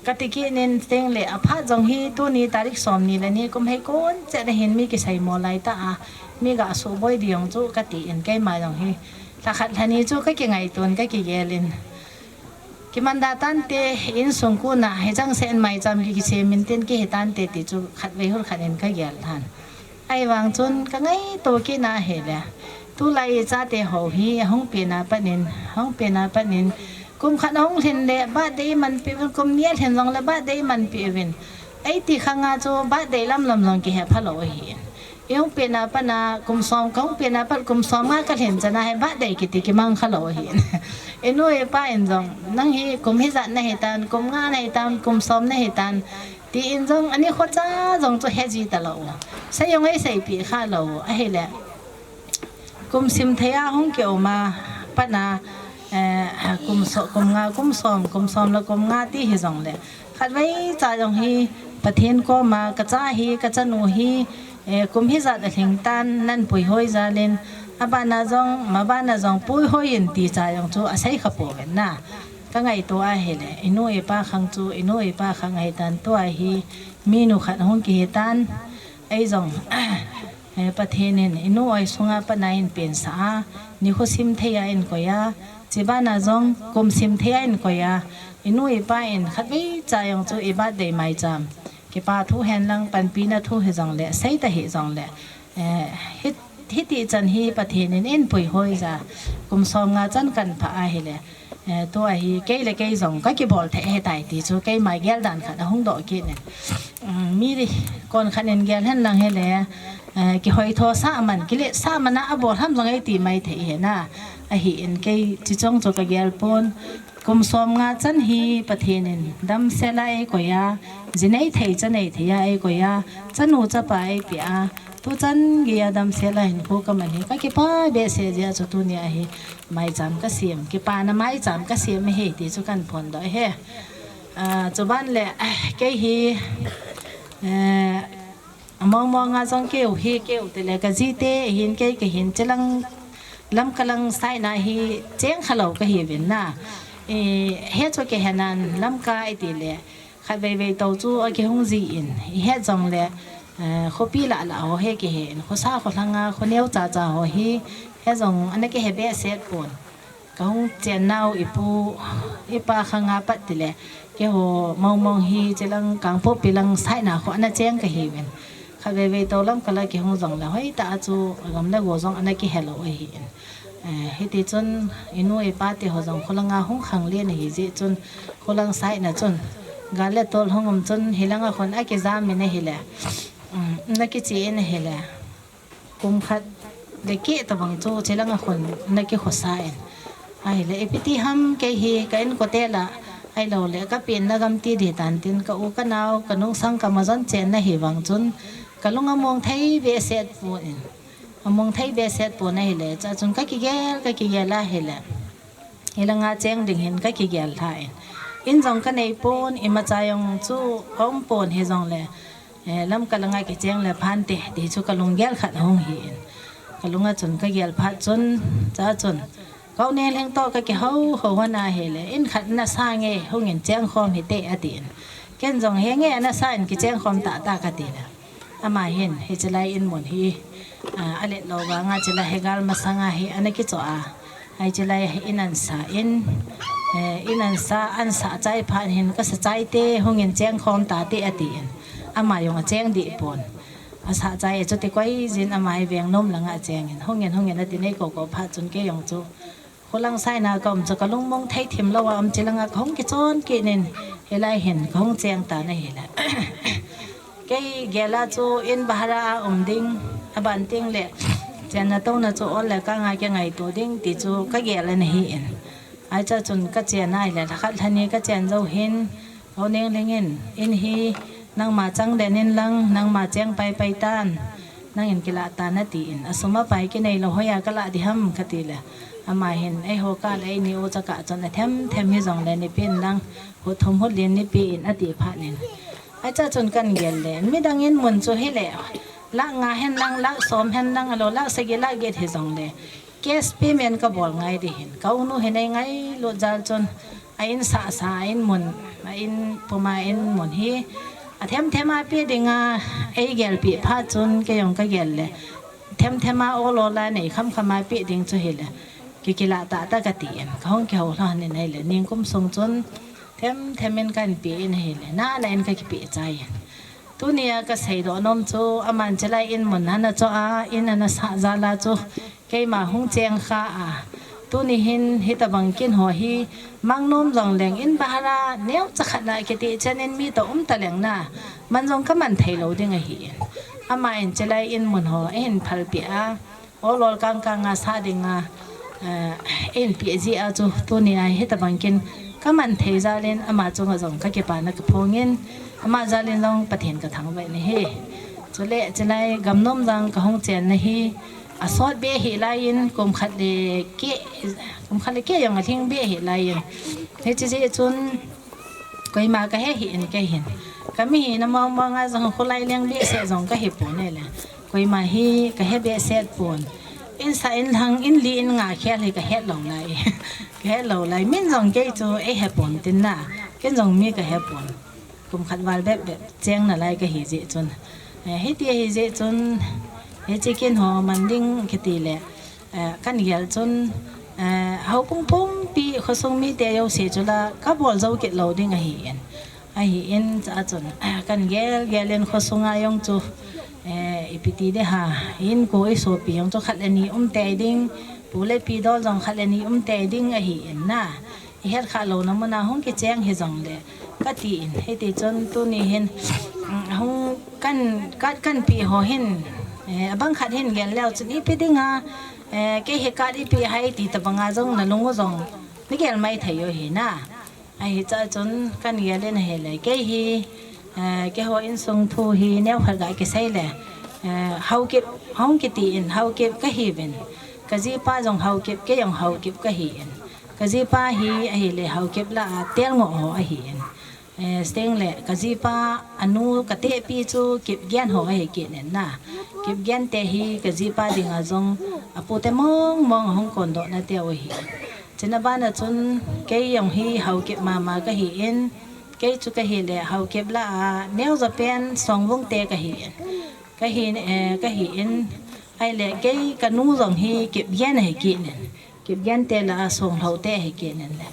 Kati kit in teng le aphat jong hi tuni tarik som ni le ni kum hei kon chet a hin mi kisei mo lai ta a, mi ga suboi ding jong chu kati in keima jong hi. Lha khat lha ni chu kakingaito in kakigel in. Kiman da tante insung kon a hichang sen maicham ki kisem in tin kihi tante ti chu khatvei hul khat in kagel tan. Ahivang chun kangaito kit na ahile. Tulai chate ho hi ahung pen a pat in, ahung pen a pat in. Kum khat ahung lhin le birthday imanpi uvin, kum ni alhin jong le birthday imanpi uvin. Eiti khang a chu birthday lam lam jong kihe phalou ahi. Ihung pen a pat a kum som, kahung pen a pat kum som nga kalhin chan a hi birthday kiti kimang khalou ahi. Inu ipa in jong, nang hi kum hijat nahi tan, kum nga nahi tan, kum som nahi tan. Ti in jong, ani khocha jong chu he ji talou. Sei jong eiseipeh khalou, ahile. Kum sim thei a hung kium a, pat a, eh, kum so-, kum nga, kum som, kum som le kum nga ti hijong le. Khatvei cha jong hi, Pathen koma, kacha hi, kachanu hi, eh, kum hijat alhing tan, nan puihoi jal in, aban a jong, maban a jong, puihoi in ti cha jong chu, asei kha pouvin na. Kangaito ahile, inu ipa khang chu, inu ipa khang ahi tan tua hi, minu khat hung kihi tan, ei jong, eh, Pathen in, inu oi sunga pat a eipensah a, nikho sim thei a eikoi a, chiban a jong, kum sim thei a eikoi a, inu ipa in, khatvei cha jong chu i birthday maicham. Kipa thu hen lang, panpina thu hijong le, sei ta hijong le, eh, hi, hiti chan hi Pathen in eipuihoi ja, kum som nga chan kan pha ahile, eh, tua hi kei le kei jong kakibol thei ahitai ti chu keima gel dan khat ahung doh kit in. Um, mi kon khat in gel hen lang hile, eh, kihoitho sah man, kiletsah man a abol ham jong eiti mai thei ahi na. Ahin kei chi chong chu kagel pon. Kum som nga chan hi Pathen in damsel a eikoi a, ji nei thei cha nei thei a eikoi a, chanu chapa eipeh a, tuchan gei a damsel a hinkho kaman hi kakipah behseh jeh a chu tunia hi maicham kasem, kipana maicham kasem ahi ti chu kan phondoh e. Ah, chuban le, ah, kei hi, eh, Among mong a jong keu hi, keu te le kajite, hin kei kahin chilang Lamka lang side na hi cheng khalou kahiuvin na. Eh, hichu kihenan Lamka iti le. Khatvei vei tou chu akihung jin. Ihet jongle, eh, khopi lah lah ho hi kihen. Khosa kholanga, khoneo cha cha ho hi. Hijong ana kihe behseh pon. Kahung chennau ipu, ipa khanga pat tile. Keiho mong mong hi chilang Kangpokpi lang side na kho ana cheng kahiuvin. Khatvei vei tou Lamka la kihung jongle hoitah a chu gam le go jong ana kihelou ahin. Eh, hiti chun inu ipa te ho jong kholanga hung khanglen ahi jeh chun kholang side na chun gal le tol hung um chun hilanga khun akijam in ahile. Um, ana kiche in ahile. Kum khat le keh tabang chu chilanga khun ana kikhosa in. Ahile ipi ti ham kei hi ka inkote la ahilou le ka penna gam ti ding tan tin ka u ka nao ka nungsang ka majon chenna hi vang chun ka lung among thei behseh pon. Among thei behseh pon ahile chua chun ka kigel, ka kigel ahile. Hilanga cheng ding hin ka kigel lha in. In jong ka nei pon, imacha jong chu aum pon hijongle. Eh, Lamka langa kicheng le phante, ti chu ka lunggel khat ahung hi in. Ka lunga chun ka gel phat chun, chua chun. Ka u Nenglhing toh ka kihou, hou hon ahile. In khat na sa nge, hung in cheng khom hite atin. Ken jong he nge, na sa in kicheng khom tah tah kati le. Ama hin, hiche lai in mun hi, ah, alet lou vanga chilai hi gal masanga hi ana kichoh a. Hiche lai hi in an sa in, eh, in an sa, an sa chai phat hin ka sa chai te, hung in cheng khom ta te atin. Ama jong acheng deh pon. Asa chai e chuti koi jin ama hi veng nom langa acheng in. Hung in, hung in ati nei ko ko phat chun kei jong chu. Kholang side na ka um chu ka lungmong thei thim lou a um chilanga ka hung kichon kit in hilai hin ka hung cheng tan ahile. Kei gel a chu in bahara a um ding, aban teng le chenna touna chu ol le kanga kingaito ding ti chu ka gel ana hi in. Hichea chun ka chen ahile lha khat lha ni ka chen jou hin, Ka u Nenglhing in, in hi nangma chang den in lang, nangma cheng pai pai tan, nangin kilah tan atin, asum apai kinei lou hoiya ka lah ding ham kati le. Ama hin, eiho kah le eini u chakah chun athem them hijongle nipi in lang, hut thum hut li in nipi in ati phat in. Hichea chun kan gel le, midang in mun chu hile, lakh nga hen lang, lakh som hen lang, alou lakh sagi lakh get hijongle. Cash payment ka bol ngai ding hin. Ka u nu hin ei ngailut jal chun a in sah sah a in mun, a in puma in mun hi. Athem them a pe dinga ei gelpi phat chun kei jong ka gel le. Them them a ol ol a nei kham kham a pe ding chu hile. Ki kilah tah tah kati in. Ka hung kihou lhon in ahile. Nikum sung chun them them in kan pe in ahile. Na na in ka kipe chai in. Tunia ka seidoh nom chu, aman chilai in mun ana choh a, in ana sah jal a chu, keima hung cheng kha a. Tuni hin, hitabang kin ho hi, mang nom jong leng in bahara, neocha khat na kiti chen in mi toh um ta leng na, man jong ka man thei lou ding ahi in. Ama in chilai in mun ho, ahin phalpi a, Ol ol kang kang a sa dinga, eh, in pi ji a chu tuni a hitabang kin ka man thei jal in ama chunga jong ka kipana ka phong in ama jal in jong Pathen ka thangvah in ahi. Chule chilai gam nom jang ka hung chen na hi asot be hi lai in kum khat le keh, kum khat le keh jong alhing be hi lai in. Hiche jeh chun Koima ka he hih in kei hin. Ka mi hina mong mong a jong kholai leng behseh jong ka he pon e le. Koima hi ka he behseh pon. In sa in lhang in li in nga khel hi ka het lou lai. Ka het lou lai. Min jong kei chu ei he pon tin na. Ken jong mi ka he pon. Kum khat val bep bep cheng na lai ka hi jeh chun. Eh, hiti hi jeh chun. Hiche kin ho man ding kiti le. Eh, kan gel chun, eh, houbung pumpi khosung mite jouse chu la ka bol jou kit lou ding ahi in. Ahi in, chua chun, eh, kan gel gel in khosung a jong chu, eh, ipi ti ding ham, in ko i sopi jong chu khat le ni um tei ding, pu le pi dol jong khat le ni um tei ding ahi in na. I het kha louna muna hung kicheng hi jong le ka ti in. Hiti chun tuni hin, mm, hung kan, kan, kan pi ho hin, eh, abang khat hin gel leu chun ipi dinga, eh, kei hi kat ipi hai ti tabanga jong na lung u jong na gel mai thei u hi na. Ahi chua chun kan gel in ahile kei hi, eh, keiho insung thu hi neo khat ga kisei le, eh, Haokip, Haokip kiti in Haokip ka hi uvin. Ka jipa jong Haokip, kei jong Haokip ka hi in. Ka jipa hi ahile Haokip lah a Telngoh ho ahi in. Eh, sting le, ka jipa anu ka tepi chu Kipgen ho ahi kit in na. Kipgen te hi ka jipa dinga jong apu te mong mong ahung kondoh na te u ahi. Chuna bana chun kei jong hi Haokip mama ka hi in, kei chu ka hi le Haokip la a neo ja pen Songvung te ka hi in. Ka hi, eh, ka hi in, ahile kei ka nu jong hi Kipgen ahi kit in. Kipgen te la a Songlhou te ahi kit in le.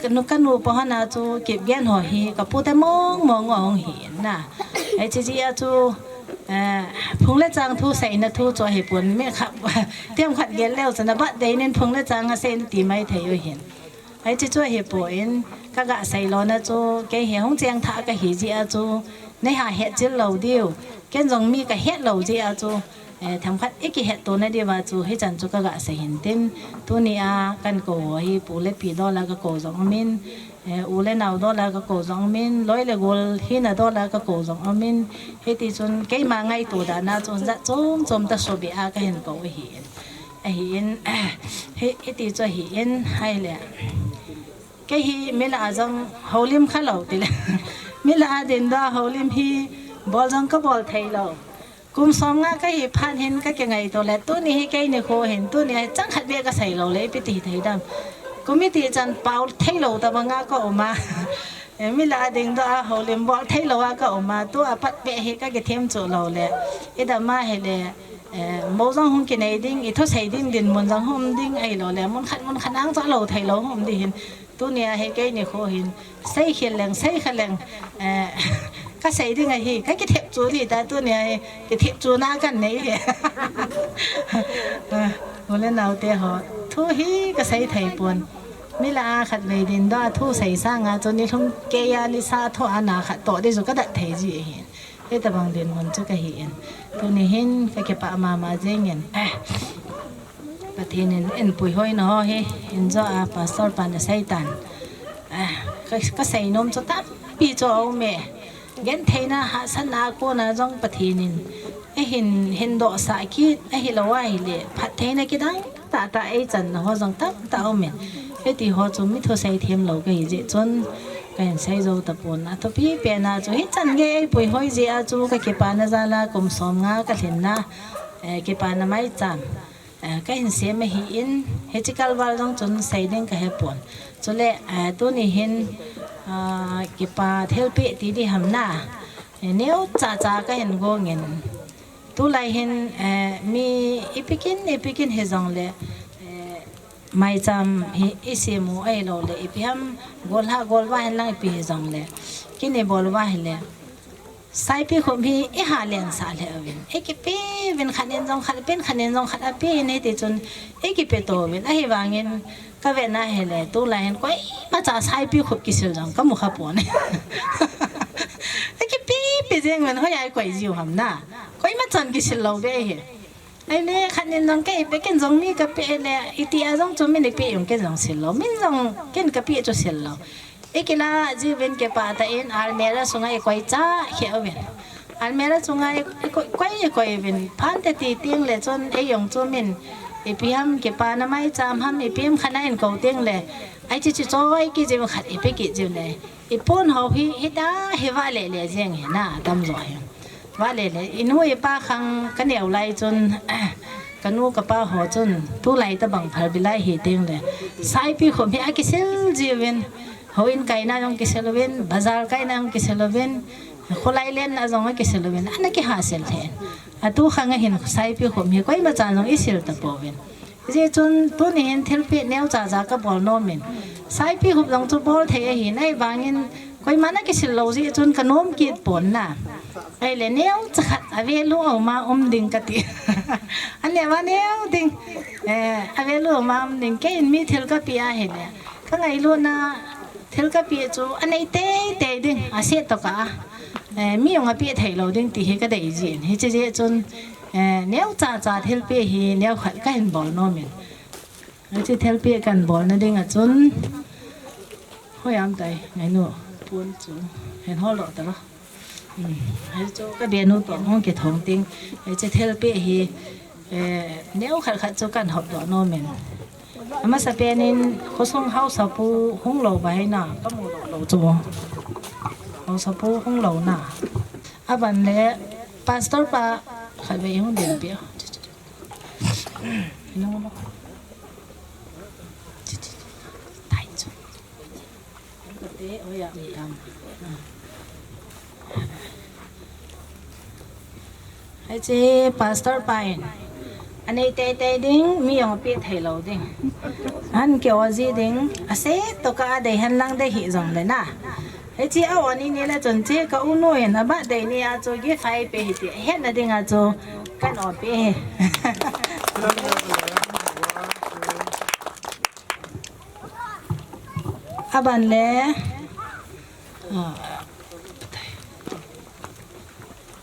Ka nu, ka nu pa hon a chu Kipgen ho hi ka pu te mong mong u ahung hi in na. Hiche jeh a chu, eh, phung le chang thu seina thu chu ahi pon mi kha, tem khat gel leu chun a birthday nin phung le chang a seina ti mai thei u hin. Hiche chu ahi pon ka ga sei lona chu kei hi hung cheng tha ka hi jeh a chu nei ha het chil lou diu. Ken jong mi ka het lou jeh a chu, eh, themkhat i kihet to na diuva chu hichan chu ka ga sei hin tin, tuni a kan kou ho hi pu le pi dol a ka kou jong um in, eh, u le nao dol a ka kou jong um in, loi le gol hina dol a ka kou jong um in, hiti chun keima ngaito dan a chun jat chom chom ta sobe a ka hin kou ahi in. Ahi in, hi, hiti chu ahi in, ahile. Kei hi mi lah a jong houlim kha lou ti le. Mi lah a dingdoh a houlim hi bol jong ka bol thei lou. Kum som nga ka hi phat hin ka kingaito le, tuni hi kei nikho hin, tuni a hi chang khat beh ka sei lou le, ipi ti hi thei dam. Kum iti chan pao thei lou tabang a ka um a. Eh, mi lah a dingdoh a houlim bol thei lou a ka um a, tu a pat beh hi ka kithem chu lou le. I dam a hile, eh, mo jong hung kinei ding, i thusei ding dinmun jong hung um ding ahilou le, mun khat mun khat ang chu lou thei lou hung um ding hin. Tuni a hi kei nikho hin, sei khel leng, sei kha leng, eh, ka sei ding ahi, ka kithep chu ni ta, tuni a hi, kithep chu na kan nei hi. Eh, u le nao te ho, thu hi ka sei thei pon. Mi lah a khatvei dingdoh a thu sei sang a chu nilhum kei a nisa tho a na khat toh ding chu ka dat thei ji ahi. Hitabang dinmun chu ka hi in. Tuni hin ka kipah mama jeng in. Eh, Pathen in eipui hoi na ho hi, in jo a pastor pan asei tan. Eh, ka, ka sei nom chu tampi chu a um e. Gentheina hahsatna a kona jong Pathen in eihin, hin dohsah kit, ahilou ahile, phattheina kidang tah tah eichan na ho jong tamtah a um in. Hiti ho chu mi thusei them lou ka hi jeh chun, ka hin sei jou tapon. A thupi pen a chu, hichan gei eipui hoi jeh a chu, ka kipana jal a kum som nga ka lhin na, eh, kipana maicham, eh, ka hin sem ahi in, hiche kal val jong chun sei ding ka he pon. Chule, eh, tuni hin, ah, kipa thilpeh ti ding ham na, eh, neo cha cha ka hin gong in. Tulai hin, eh, mi ipi kin, ipi kin hi jong le, eh, maicham hi i sem u ahilou le, ipi ham golha golva hin lang ipi hi jong le, kin i bol uva hile, Saipikhup hi i ha lensah lheh uvin, i kipe uvin khat in jong khat, pen khat in jong khat a pe in hiti chun i kipe to uvin, ahivangin ka vet na hile, tulai hin koima cha Saipikhup kisil jong ka mu kha pon. I kipe pe jeng uvin, hoi a i koi jiu ham na. Koima chan kisil lou ve hi. Ahile khat in jong kei pe, ken jong mi ka pe le, iti a jong chu min i pe jong ken jong sil lou. Min jong ken ka pe chu sil lou. I kila jiuvin kipah tah in almirah sunga i koi cha kheh uvin. Almirah sunga i, i koi, koi, i koi uvin. Phat te ti teng le chun ei jong chu min ipi ham kipana maicham ham ipi ham khat a in kou teng le. Ai chi chi choi kit jiu khat i pe kit jiu le. I pon ho hi, hita hi vah le le jeng hi na, atam jo hi. Vah le le, i nu i pa khang ka neo lai chun, ka nu ka pa ho chun, tulai tabang phalbi lai hi teng le. Saipikhup hi a kisil jiuvin, houin kaina jong kisil uvin, bazar kaina jong kisil uvin, kholai lenna jong a kisil uvin, ana kihahsel lheh in. Atu khang a hin Saipikhup hi koima chan jong i sil tapouvin. Hijeh chun tuni hin thilpeh neocha cha ka bol nom in. Saipikhup jong chu bol thei ahi nai vangin koiman a kisil lou jeh chun ka nom kit pon na. Ahile neocha khat a value a um a um ding ka ti. A neo a neo ding. Eh, a value a um a um ding. Kei in mi thil ka pe ahile, ka ngailutna thil ka pe chu a nei tei tei ding, a se to ka. Eh, mi jong a pe thei lou ding ti hi ka dei jin. Hiche jeh chun, eh, neocha cha thilpeh hi neokhat ka hin bol nom in. Hiche thilpeh kan bol na ding a chun, hoi am tai, ngainu, pon chu, hin hol lou ta lou. Hmm, hichu ka benu toh hung kithong teng. Hiche thilpeh hi, eh, neokhat khat chu kan hop doh nom in. Amasa pen in khosung haosapu hung lou va hi na, ka mu doh lou chu. Haosapu hung lou na. Aban le pastor pa khatvei hung ding peh. Lo, lo. Tai chu. Hiche pastor pa in anei teitei ding, mi jong apeh thei lou ding. Ahin ki-o ji ding, asei toh ka adei hen lang dei hih jongle na. Hiche a-o ni ni le chun hiche ka u nu in a birthday ni a chu gift ahin pe hi ti ahetna dinga chu kahin o peh hi. Aban le. Ah.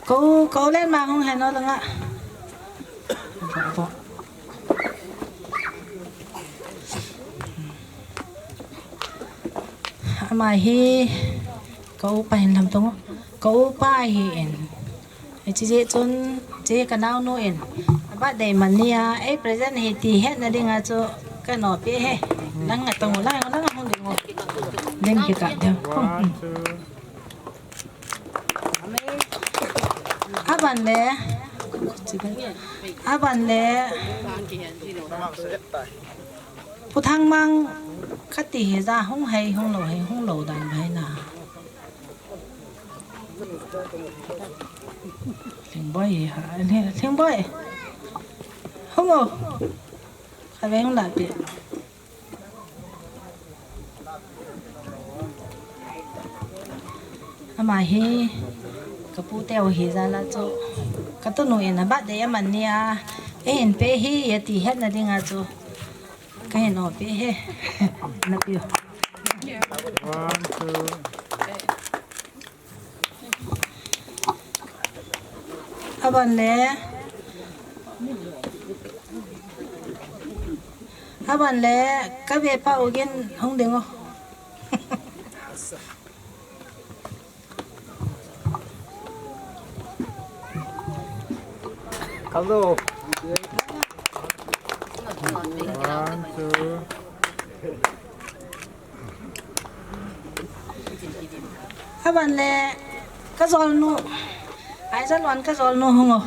Ko, ko len ma hung hen o langa. Ama hi ka upa hin lam tong. Ka upa ahin. Hiche jeh chun, hiche ka naonu in. A birthday man ni a, ei present hi ti hetna dinga chu kahin o peh hi. Lang a tong u, lang, lang a hung ding u. Ding kikah ding. One, two. Aban le. Aban le. Pu Thangmang kati hi ja hung hai, hung lou hai, hung lou dan bai na. Thingboi ha, Thingboi. Hung o. Khatvei hung la peh. Ama hi ka pu teu hi jal a chu, ka tunu in a birthday aman ni a, eihin pe hi ati hetna dinga chu kahin o peh hi. Na peh u. One, two. Aban le, aban le, ka ve pa u gin hung ding o. Hello. One, two. Aban le, ka jolnu. Ai, jalwan ka jolnu hung o.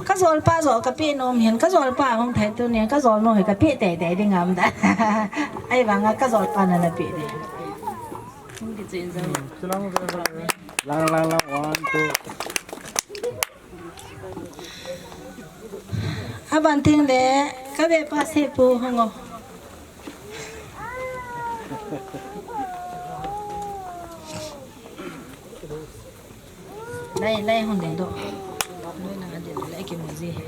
Ka jolpa jo ka peh nom hin, ka jolpa hung thei tuni, ka jolnu hi ka peh teitei ding am da. Ahivanga ka jolpa na na peh ding. Lang, lang, lang, one, two. Aban teng le, ka ve pa Sepu hung o. Lai, lai hung ding doh. Lai na ding, lai kimu ji hi.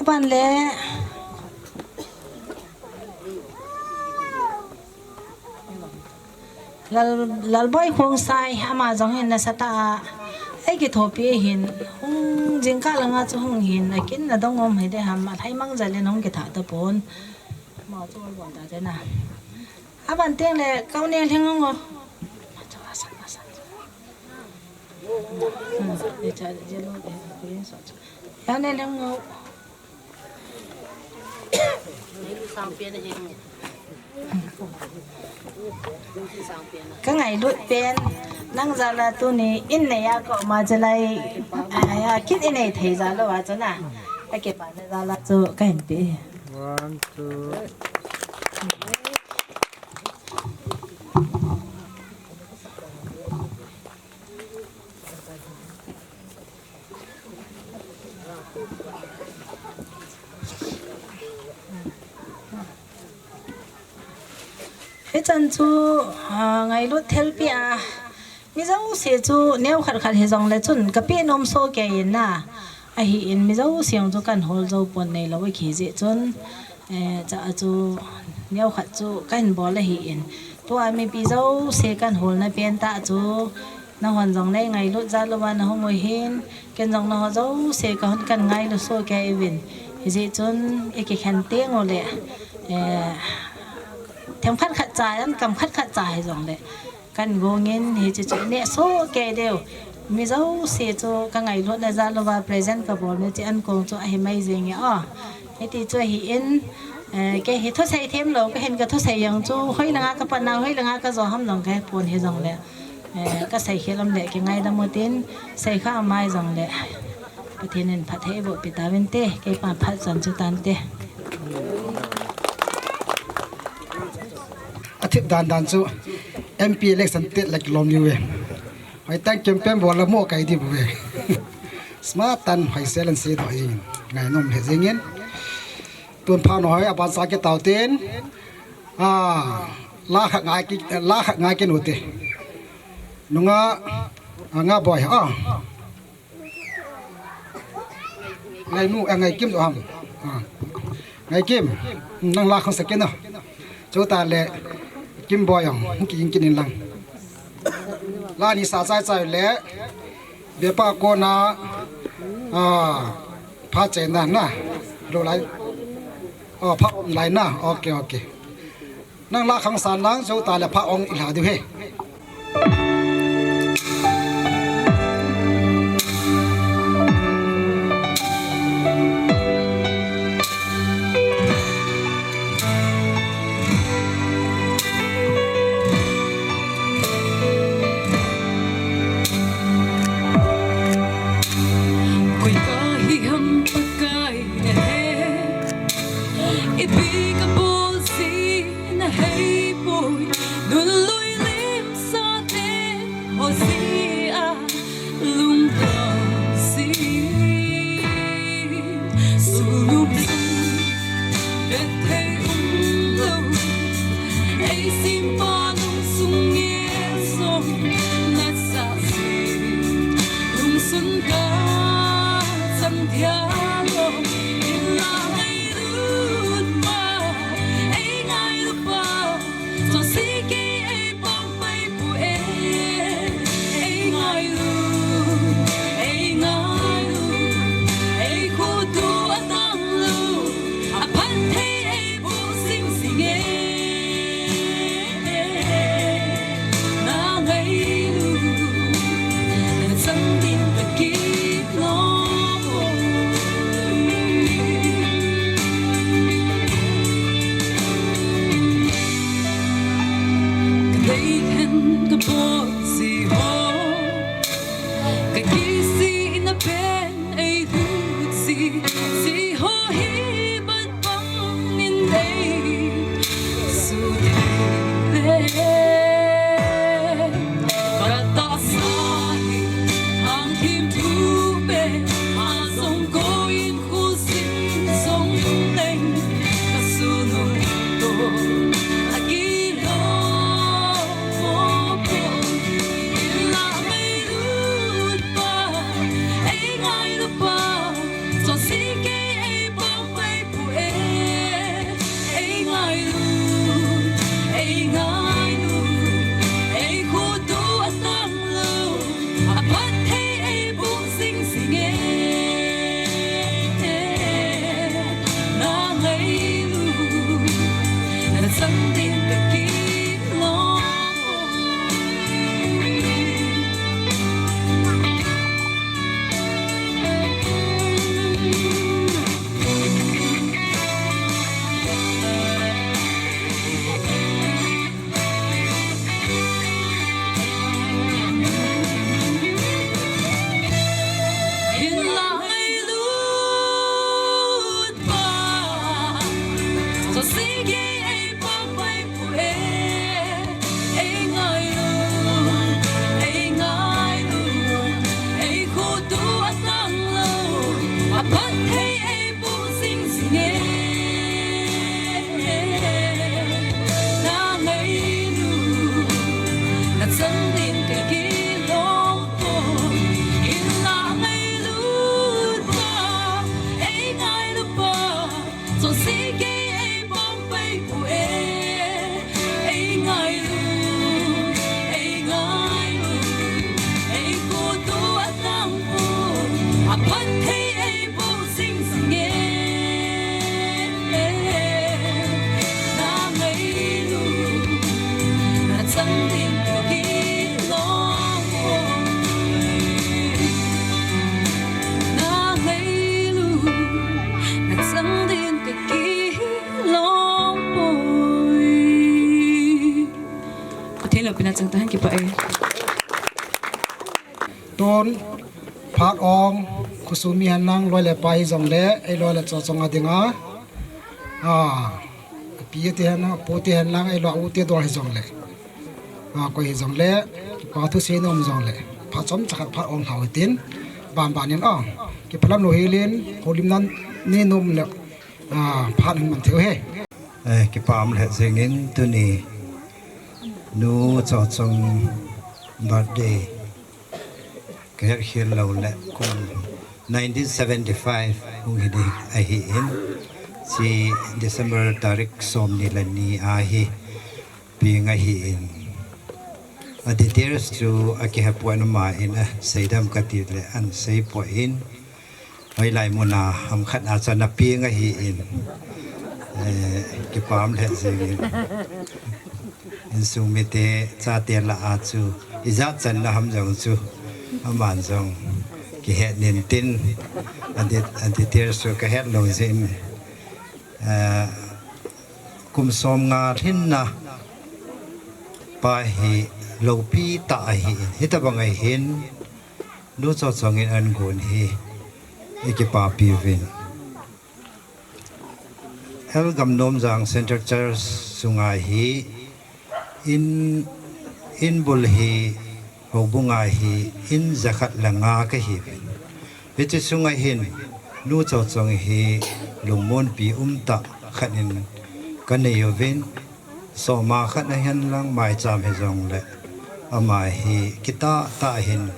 Aban le Lal, Lalboi Khongsai, ama jong hin nasatah a ei kithopi hin, hung jingkah langa chu hung hin, akin na dong um hi de ham, alhai mang jal in hung kitha tapon. Ama chu ol bon ta te na. Aban teng le, ka u Nelhing hung o. Hmm, e cha, yellow, e, green socks. Ya Nelhing o. Ka ngailut pen, nang jal a tuni in nei a ka um a chu lai, a, a kit in nei thei jal lou a chu na. A kipa na jal a chu ka hin pe. One, two. Hichan chu, ah, ngailut thelpi a, mi jouse chu neo khat khat hijongle chun ka peh nom soh kei in na, ahin mi jouse jong chu kan hol jou pon neilou a kiji chun, Eh, cha a chu, neo khat chu ka hin bol ahin. Tua mipi jouse kan holna pen tah chu, nahon jong nei ngailut jal louva na hung u hin, ken jong naho jouse ka hon kan ngailu soh kei uvin. Hijeh chun, i kikhen teng u le, eh, themkhat khat cha, an kam khat khat cha hijongle. Kan gong in hiche chu neh soh kei diu. Mi jouse chu ka ngailutna jal uva present ka bol ni chu ankong chu ahi mai jing e aw. Hiti chu ahi in, eh, kei hi thusei them lou, ka hin ka thusei jong chu hoilanga ka pan a, hoilanga ka jo ham jong ka he pon hijongle, eh, ka sei khel um le kingaidam u tin, sei kha mai jongle Pathen in phatthei eiboh pi tauvin te, kei pan phat chan chu tan te. Athip dan dan chu M P election te la kilom liu e. Hoi tang campaign bol la mo kai di bu e. Smart tan hoi sel an se do jing. Ngai nom he jing in. Tun pha no hoi aban sa ke tau tin. Ah, la kha ngai ki, la kha ngai ke nu te. Nunga, ah, nga boi, ah. Ngai nu, eh, ngai kim do ham. Ah. Ngai kim, nang la khang sa ke na. Chu ta le, kim boi ang, ki ing kin in lang. La ni sa chai chai le, be pa ko na, ah, pha che na na, lo lai. Oh, pha om lai na, okay, okay. Nang la khang san lang, chu ta le pha ong i la diu he. Koi ka hi ham Pakai na he, ipi ka bol si na hei poi, nun lui lim sa te ho si a lung ka si. Sulup sung, bethei um lo, ei simpa lung sung nge song, na sa si. Lungsun ka chang thia lo, in la ngailut pa, ei ngailut pa, chonse kei ei pang pai pu e. Ei ngailut, ei ngailut, ei khutu atang lu, aphatthei ei bu sing sing e. Pina chang ta hen kipa e. Tun, phat ong, khosung mi hen lang, loi le pai hijongle, ei loi le chongchong a dinga. A, pi te hen, pu te hen lang, ei loi u te dol hijongle. A, koi hijongle, pa thusei nom jongle. Phat chomcha khat phat ong lhau hitin, ban ban in ong. Kiphalam lou hel in, houlimna nei nom le, a, phat hung man thei u hi. Eh, kipah lheh jengin tuni nu Chawchong birthday kahet khel lou le kum nineteen seventy-five hung hi ding ahin, chi December tarik somni le ni ahi peng ahin. A details chu akihe pon, ama in asei dem kati le ahin sei poi. Hoilai muna ham khat a chana peng ahin, eh, kipah lheh jengin. Insung mite chate lah a chu ijat channa ham jong chu aman jong kihet nin tin, a de-, a details chu kahet lou jeh in, eh, kum somnga lhinna pa hi loupi tah ahin, hitabang ahin, nu Chawchong in ahin gon hi ikipapi uvin. L. Gamnomjang Central Church sunga hi in, in bul hi, houbunga hi in jakhat le nga kahi uvin. Hiche sunga hin nu Chawchong hi lungmonpi umtah khat in kanei uvin. Soma khat ahin lang maicham hijongle, ama hi kitah tah hin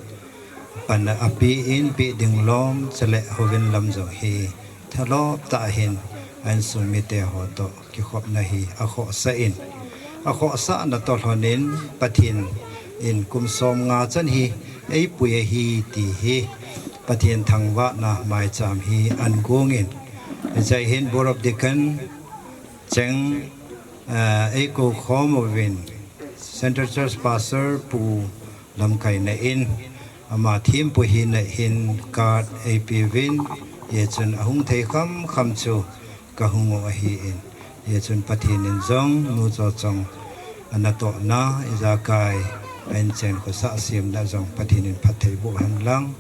pan a ape in, pe ding lom, chule houin lam jong hi thalop tah hin a insung mite ho toh kikhopna hi akhohsah in, akhohsahna toh lhon in Pathen in kum somnga chan hi eipui ahi ti hi Pathen thangvahna maicham hi ahin gong in, hiche hin Board of Deacon cheng, eh, eikou khom uvin, Central Church Pastor Pu lamkaina in, ama thempu hina hin card eipe uvin, hijeh chun ahung thei kham kham chu kahung u ahin, hijeh chun Pathen in jong nu Chawchong anatohna, ijakai a inchen khosah semna jong Pathen in phatthei boh hen lang,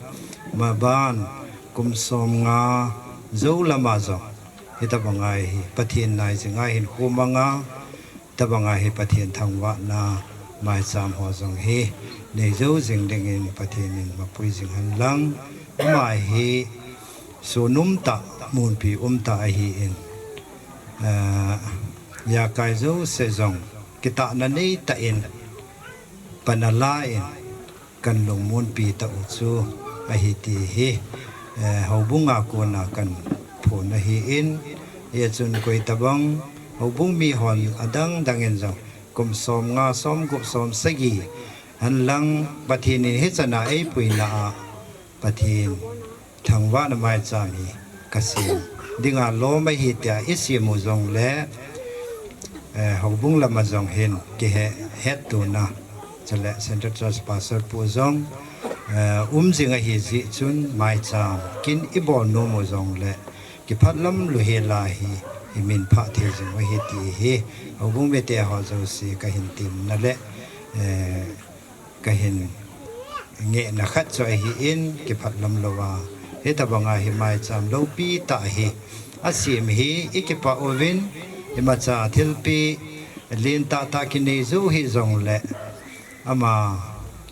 maban kum somnga jou lama jong hitabang a hi Pathen nai jing a hin khomang a, tabang a hi Pathen thangvahna maicham ho jong hi nei jou jing dingin Pathen in mapui jing hen lang, ama hi sun umtah, monpi umtah ahin, eh, ijakai jouse jong kitahna neitah in pan ala in, kan lungmonpi tah u chu ahi ti hi, eh, houbunga kona kahin phon ahin, hijeh chun koitabang houbung mi hon adang dang in jong kum somnga, somgup, somsagi hen lang Pathen in hichan a eipuina a Pathen thangvahna maicham hi kasem dinga lom ahi tia isem u jongle, eh, houbung lama jong hin kihe, hettona, chule Central Church Pastor pu jong, eh, um jing ahi jeh chun maicham kin ibol nom u jongle kiphatlam lou hel a hi, imin phah thei jing u ahi ti hi houbung mite ho jouse kahin temna le, eh, kahin ngehna khat chu ahin, kiphatlam lou a, hitabang a hi maicham loupi tah hi asem hi ikipah uvin, imacha thilpeh lentah tah kinei jou hijongle, ama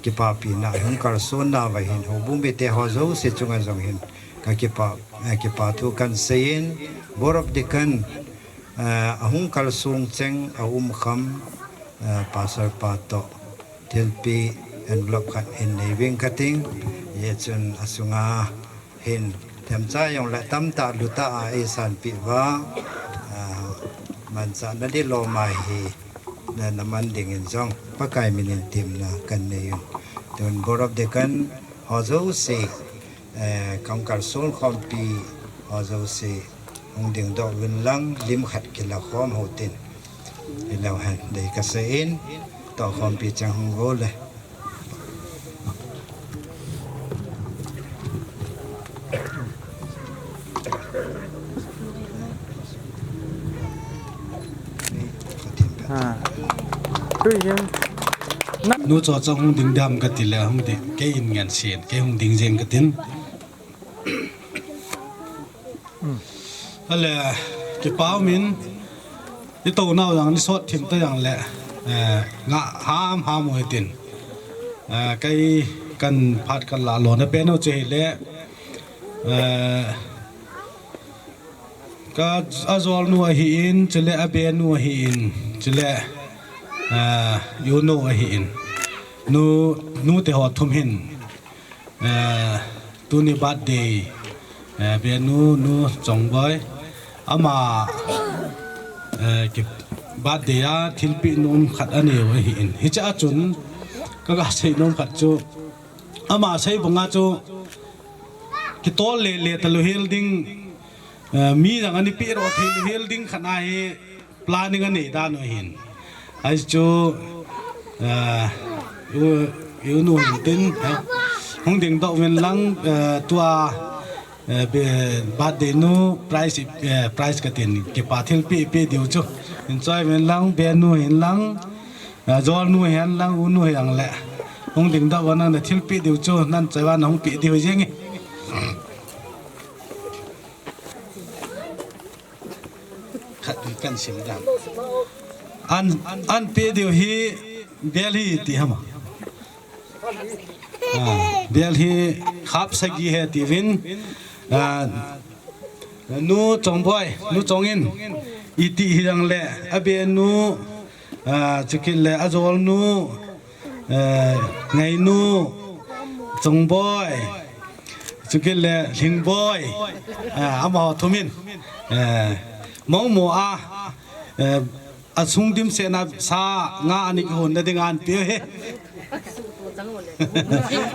kipapina hung kalson nauva hin houbung mite ho jouse chunga jong hin kakipah, eh, kipah thu kahin sei in, Board of Deacon, eh, ahung kalsong cheng a umkham, eh, Pastor pa toh thilpeh envelope khat hin nei uving kating, hijeh chun asunga hin themcha jongle tamtah lutah a eisanpeh uva, ah, manchahna dilom a hi na, naman dingin jong Pakai minin temna kahin nei un. Tun Board of Deacon ho jouse, eh, kam kalson khompi ho jouse hung dingdoh uvin lang lim khat kila khom u hitin. Hilou hen, dei kasei in, tohkhompi cheng hung vo le. Ah. Tui hin. Nu Chochong hung ding dam kati le, hung ding, kei in ngen sin, kei hung ding jeng katin. Ale, kipah umin, i tou nau jong ni sot thim ta jong le, eh, nga ham ham u hitin. Eh, kei kan phat kan la lona pen u chu hile, eh, ka ajol nu ahin, chule abe nu ahin, chule, eh, i u nu ahin. Nu, nu te ho thum hin. Eh, tuni birthday, eh, benu, nu Chongboi. Ama, eh, ki birthday a thilpeh nom khat anei u ahin. Hiche a chun, ka ga sei nom khat chu. Ama sei banga chu, kitol le le talou hel ding, eh, mi jong ani peh ro thei lou hel ding khat ahi. Planning anei dan u ahin. Ahi chu, eh, u, u nu hin tin, eh, hung ding doh uvin lang, eh, tua, eh, be-, birthday nu prize, eh, prize katin, kipah thilpeh, peh diu chu. Enjoy uvin lang, benu hin lang, eh, jol nu hin lang, u nu hin le. Hung ding doh uvin lang, thilpeh diu chu, nan choi uva na hung peh diu jeng e. Khat kan sim dan. An, an peh diu hi bel hi ti ham a. Ah, bel hi khap sagi hi tiuvin. Ah, nu Chongboi, nu Chongin. Iti hi jong le, abe nu, ah, chukit le, ajol nu, eh, Ngainu, Chongboi, chukit le Lhingboi, eh, amaho thumin, eh, mong mo a, eh, asung dimset na sa nga ani kihon na ding an peh u hi.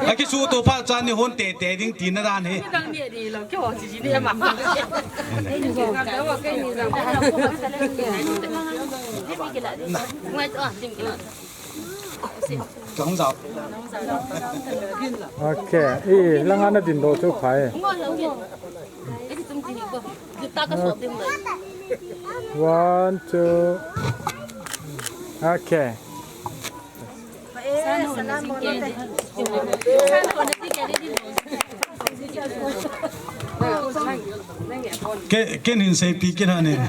Akisuto phat chun ni hon tete ding tina dan hi. Kahung jao. Ok. I, langa na dindoh chu phai. One, two. Ok. Ke, ken hin seipi ken hanin.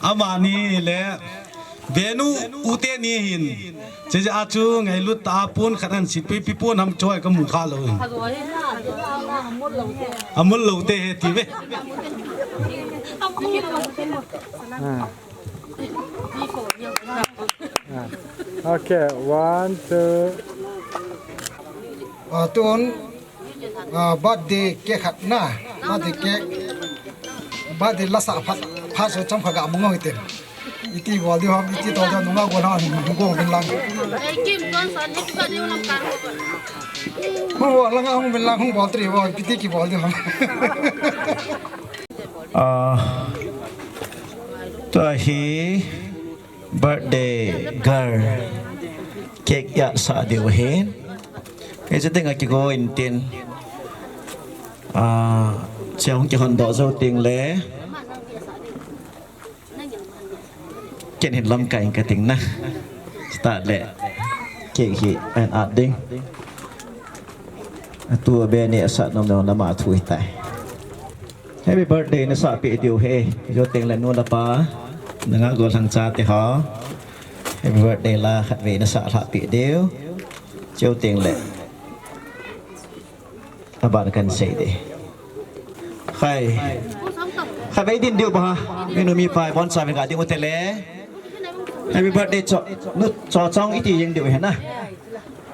Amani le Benu u teni hin. Cheche a chu ngailut tah a pon khat ahin sitpi, ipi pon ham choi kamu kha lou hin. Amul lou te he ti ve. Ah. Ah. Ok, one, two. Ah, tun, ah, birthday cake khat na, birthday cake, birthday la sah phat, phat chu chomkhat ga mu ngau hitin. Iti bol diu ham, iti to diu ham, nunga gol ham, hung bol uvin lang. Hung bol lang, hung uvin lang, hung bol tri bol, iti kibol diu ham. Ah, tua hi birthday girl cake ijat sah diu ahin. Hiche dinga kigo intin. Ah, chehung kihon doh jou teng le. Ken hin lamkai inge kating na. Start le. Cake hi ahin at ding. Atu abe ni asah nom nom lama thu hitai. Happy birthday nasah peh diu ahi. Jou teng le nu le pa. Nanga gollhang chate ho. Happy birthday la khatvei nasah lhah peh diu. Jou teng le. Aban kan sei ding. Khai. Khatvei din diu ba ha. Minu mipa bon sa mi ga ding u te le. Happy birthday cho, nu cho chong iti jeng diu ahi na.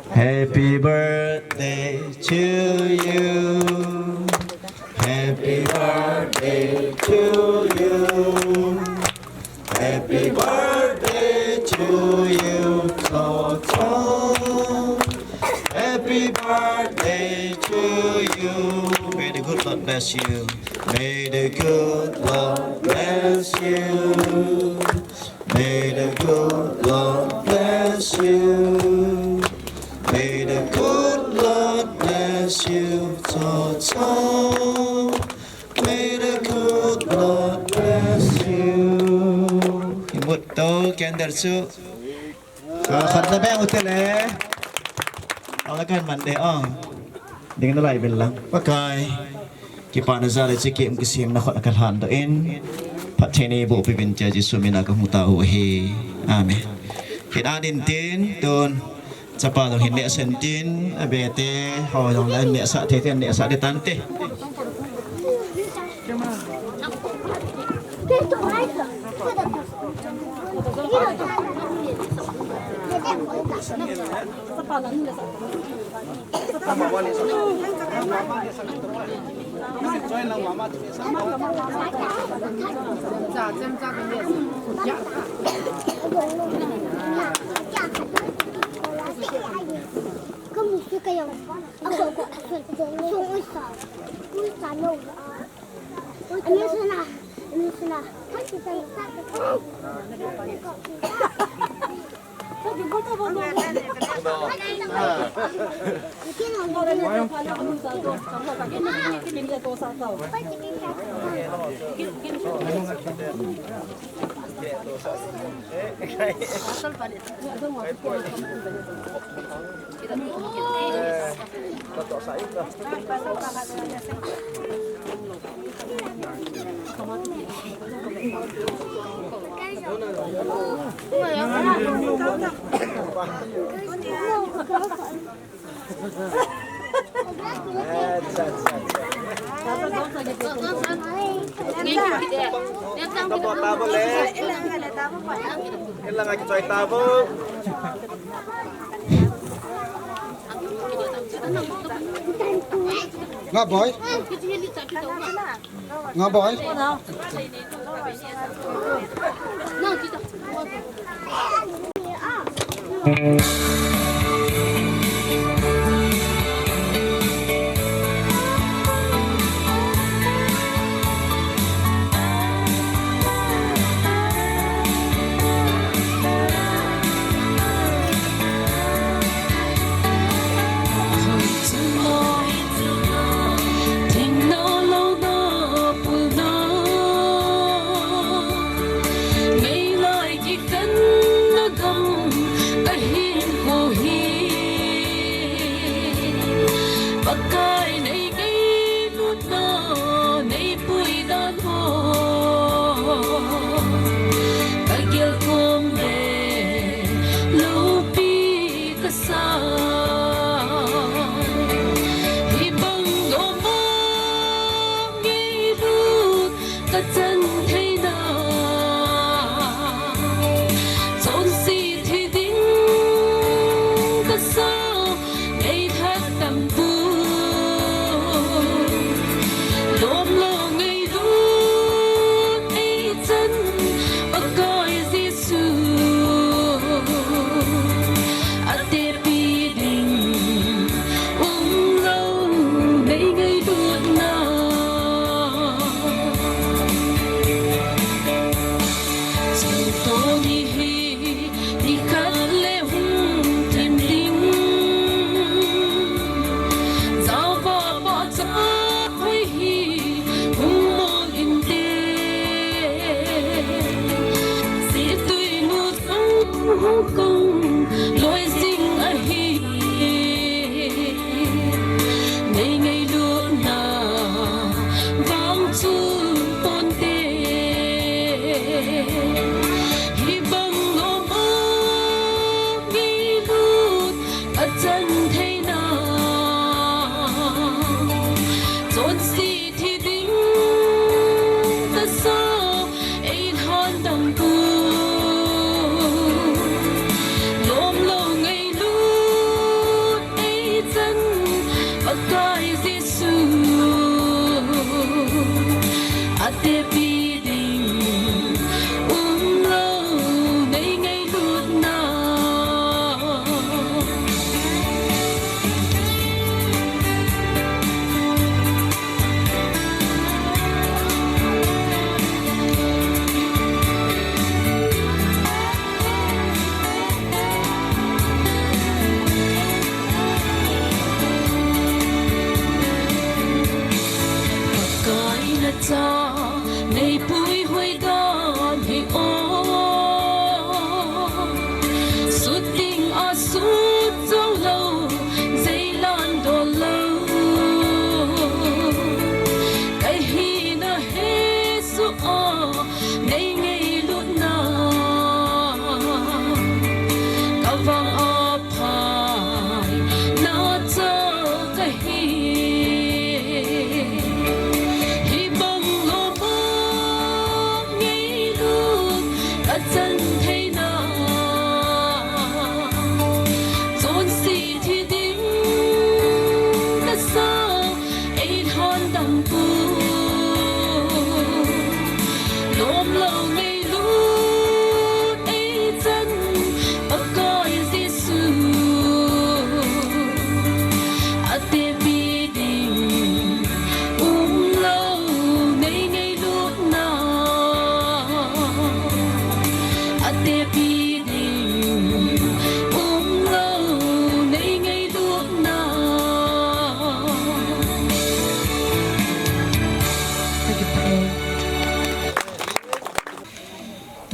Happy birthday to you. Happy birthday to you. Happy birthday to you, Cho Chong. Happy birthday to you. May the good Lord bless you. May the good Lord bless you. May the good Lord bless you. May the good Lord bless you, Cho Chong. May the good Lord bless you. Imut to candle chu. Ka khat na beng u te le. Au la kan man de, ah. Ding na lai bel lang. Pakai. Kipana jal le chikim kisim na khut na ka lhan doh in. Phatthei nei boh pi vin tia Jesu mina ka hung tao u ahi. Amen. Hin an in tin, tun. Chapa jong hin nehsah in tin, abete, ho jong le nehsah thei thei nehsah ding tante. Tabo, tabo le. Ilang aki choi tabo. Nga boy. Nga boy. Pakai nei ngailut na, nei pui dan ho. Ka gel khom le, loupi ka sa. Hibang lom a ngailut ka chan theina. Chonset hi ding ka sa, nei that tampu.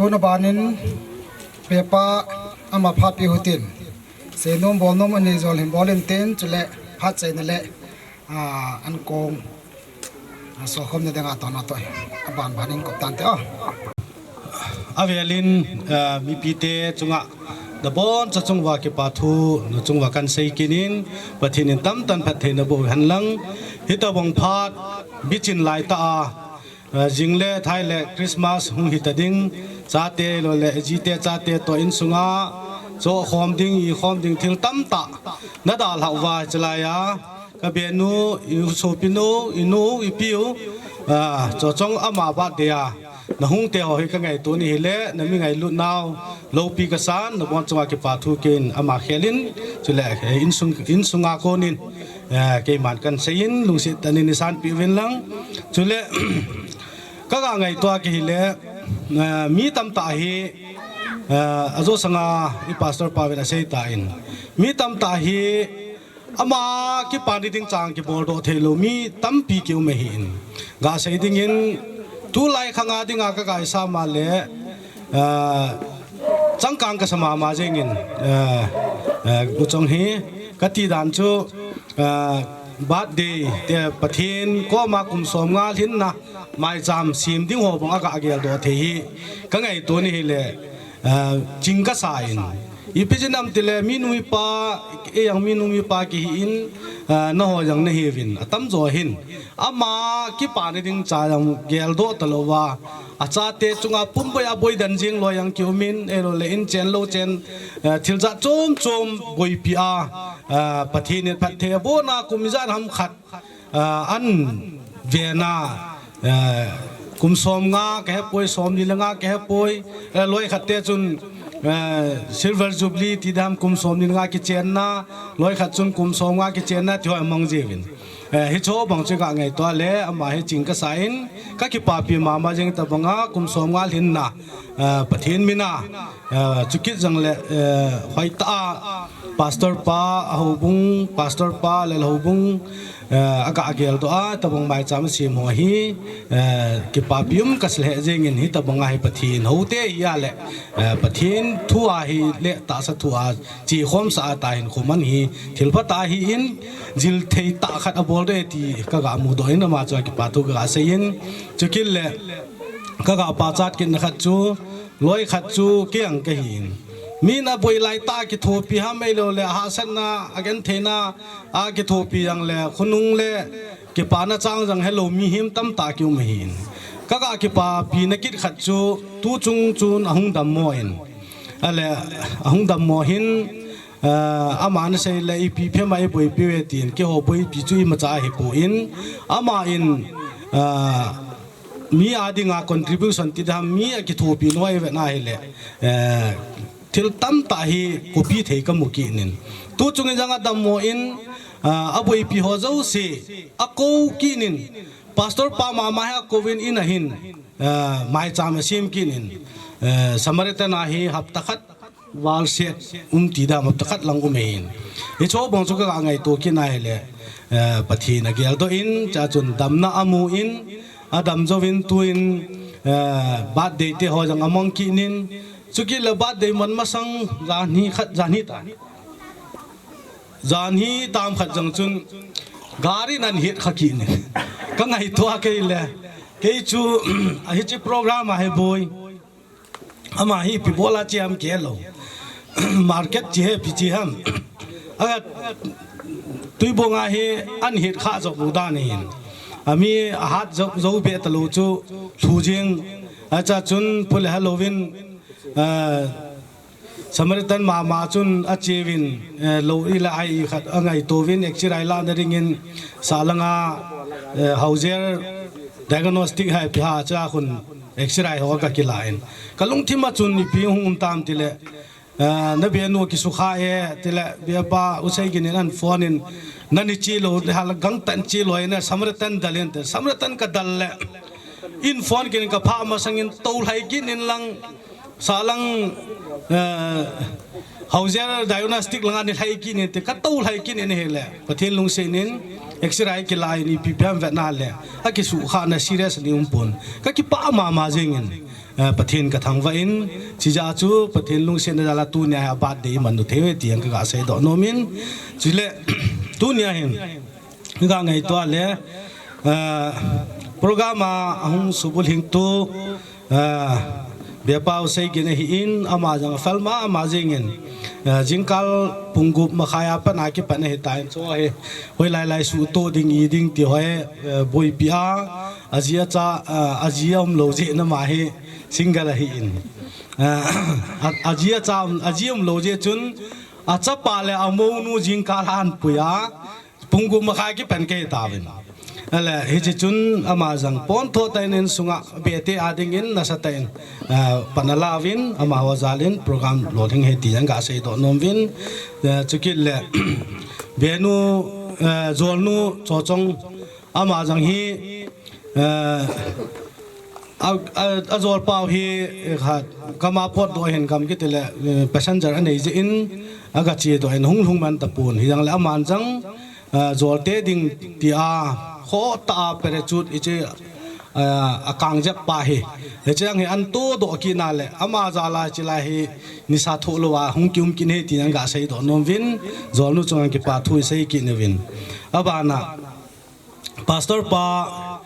Tuna banin pepa ama phat pi hutin. Seinom bolnom ani jol hin bolin tin chule phat seina le, ah, an kong, ah, sokhom na denga tona to. Aban banin kop tante, ah. Avelin, ah, mipite chunga nabon cha chungva kipa thu, na chungva kan sei kinin, Pathen in tamtan phattheina boh hen lang, hitabang phat, bichin lai ta a, ah, jing le thai le Christmas hung hita ding, chate lo le jite chate to insunga, cho khom ding, i khom ding thil tamtah, na dalhah uva chilai a, ka benu, i sopinu, i nu, i piu, ah, cho chong ama birthday a, na hung te ho hi ka ngaito ni hile, na mi ngailut nau, lopi ka san, nabon chunga kipa thu kin ama khelin, chule, eh, insung, insunga konin, eh, keiman kan seiyin, lungset tah in i sanpi uvin lang, chule, ka ga ngaito a kei hile, eh, mi tamtah hi, eh, ajo sanga i pastor pa ven asei tan, mi tamtah hi, ama kipa ni ding chang kibol doh thei lou mi tampi ki um ahin. Ga sei dingin, tulai khanga dinga ka ga i sa ma le, ah, changkang ka sa mama jengin, ah, ah, u chong hi, ka ti dan chu, ah, birthday te Pathen koma kum som nga lhinna, maicham sem ding ho bang a ga gel doh thei hi, ka ngaito ni hile, ah, ching ka sa in. Ipi jeh ham tile, mi nu mi pa, ei jong mi nu mi pa kihi in, ah, na ho jong na hiuvin, atam jo hin. Ama kipa ni ding cha jong gel doh ta lou va. Achate chunga pumboi a boi dan jing loi jong ki um in, ei lo le in chen lo chen, ah, thil jat chom chom boipi a, ah, Pathen in phatthei a boh na kum ijat ham khat. Ah, an vena, ah, kum som nga ka hepoi, som ni le nga ka hepoi, eh, loi khat te chun, eh, Silver Jubilee ti dam kum som ni le nga kichenna, loi khat chun kum som nga kichenna, ti ho mang jiuvin. Eh, hicho bang chu ka ngaito le, ama hi ching ka sa in, ka kipapi mama jeng tabang a, kum som nga lhinna, eh, Pathen mina, eh, chukit jong le, eh, hoitah a, Pastor pa, a houbung, Pastor pa le houbung, eh, a ga gel doh a, tabang maicham sem ho hi, eh, kipapi um ka sa le jengin hitabang a hi Pathen houte hi a le, eh, Pathen thu a hi le tahsa thu a chi khom sa a ta hin khoman hi thil pha ta hi in jil thei tah khat a bol de ti ka ga mu doh in ama chu kipa thu ka ga sei in chukit le ka ga pachat kit na khat chu loi khat chu kei jong ka hi in. Min a boi lai tah kithopi ham ei lo le hahsatna a gentheina a kithopi jong le khonung le kipana chang jong helou mihem tamtah ki um ahin. Ka ga kipapi na kit khat chu tu chung chun a hung dammo in. A le a hung dammo hin, eh, ama na sei le ipi phem a i boipi uve tin keiho boipi chu imacha ahi poi in. Ama in, eh, mi a dinga contribution ti dam mi a kithopi noi ve na hi le, eh, thil tamtah hi copy thei ka mu kit in. Tu chung in jong a dammo in, ah, a boipi ho jouse a kou kit in. Pastor pa mama hi a kou in in a hin, ah, maicham a sem kit in. Eh, Samaritan a hi hapta khat val set um ti dam hapta khat lang um ahin. Hicho bang chu ka ga ngaito kit na hi le, eh, Pathen a gel doh in, cha chun damna a mu in, a dam jou in tu in, eh, birthday te ho jong a mang kit in, chukit le birthday man masang jan hi khat jan hi ta. Jan hi tam khat jong chun gari nan het kha kit in. Ka ngaito a kei le, kei chu a hichi program a hi boi. Ama hi ipi bol a chi ham kei lo. Market chi he pi chi ham. A Tuibong a hi an het kha jok u dan hin. Ami a hat jok jo be ta lo chu thu jing. A cha chun pule ha lovin, eh, Samaritan mama chun a chiuvin, eh, lo i la ai khat a ngaito vin X-ray la na ringin sa langa, eh, Hauser diagnostic hai pi ha cha khun X-ray ho ka kila in. Ka lungthim a chun ipi hung um tam ti le, ah, na bia nu kisukha e, ti le bia pa u Seigin in an phone in, na ni chi lo, le hal gang tan chi lo in, Samaritan dal in, te Samaritan ka dal le, in phone kin ka pha masang in to lhai kin in lang, sa lang, eh, Hauser diagnostic lang ani lhai kin in, te ka to lhai kin in hi le, Pathen lungset in, X-ray kila in, ipi piam vet na le, a kisukha na serious ni um pon. Ka kipa mama jing in. Eh, Pathen ka thangvah in, chijeh chu Pathen lungsetna jal a tunia hi a birthday i man u thei uve ti jong ka ga seidoh nom in, chule tunia hin ka ga ngaito a le, eh, program a ahung subulhing tu, eh, Bepau Seigen ahin, ama jong a fel mama jeng in, eh, jingkal pung gup makhai a pat a kipat ahitan, chu hi hoilai lai suhtoh ding i ding ti ho hi, eh, boipi a, aji acha, eh, aji aumlou jeh in ama hi single ahin. Eh, a, aji acha, aji umlou jeh chun, achapa le amounu jingkal a ahin pui a, pung gup makhai kipat kei tauvin. Ale, hiche chun ama jong pontho tah in insunga bete a dingin nasatah in, eh, pan ala uvin, amaho jal in program lolhing ahi ti jong ka seidoh nom uvin, eh, chukit le, Benu, eh, Jolnu Chochong, ama jong hi, eh, a, a, ajolpau hi, eh, khat, gam a potdoh ahin, gam kiti le, eh, passenger anei jeh in, aga chedoh in hung lhung man tapon. Hijongle aman jong, eh, jolte ding tia, khohtah a parachute hiche, eh, akang jep pa hi, hiche jong hi ahin todoh kit na le, ama jal a hiche lai hi nisa thoh louva hung kium kit ahi ti jong ka seidoh nom uvin, Jolnu chunga kipa thu i sei kit uvin. Abana, Pastor pa,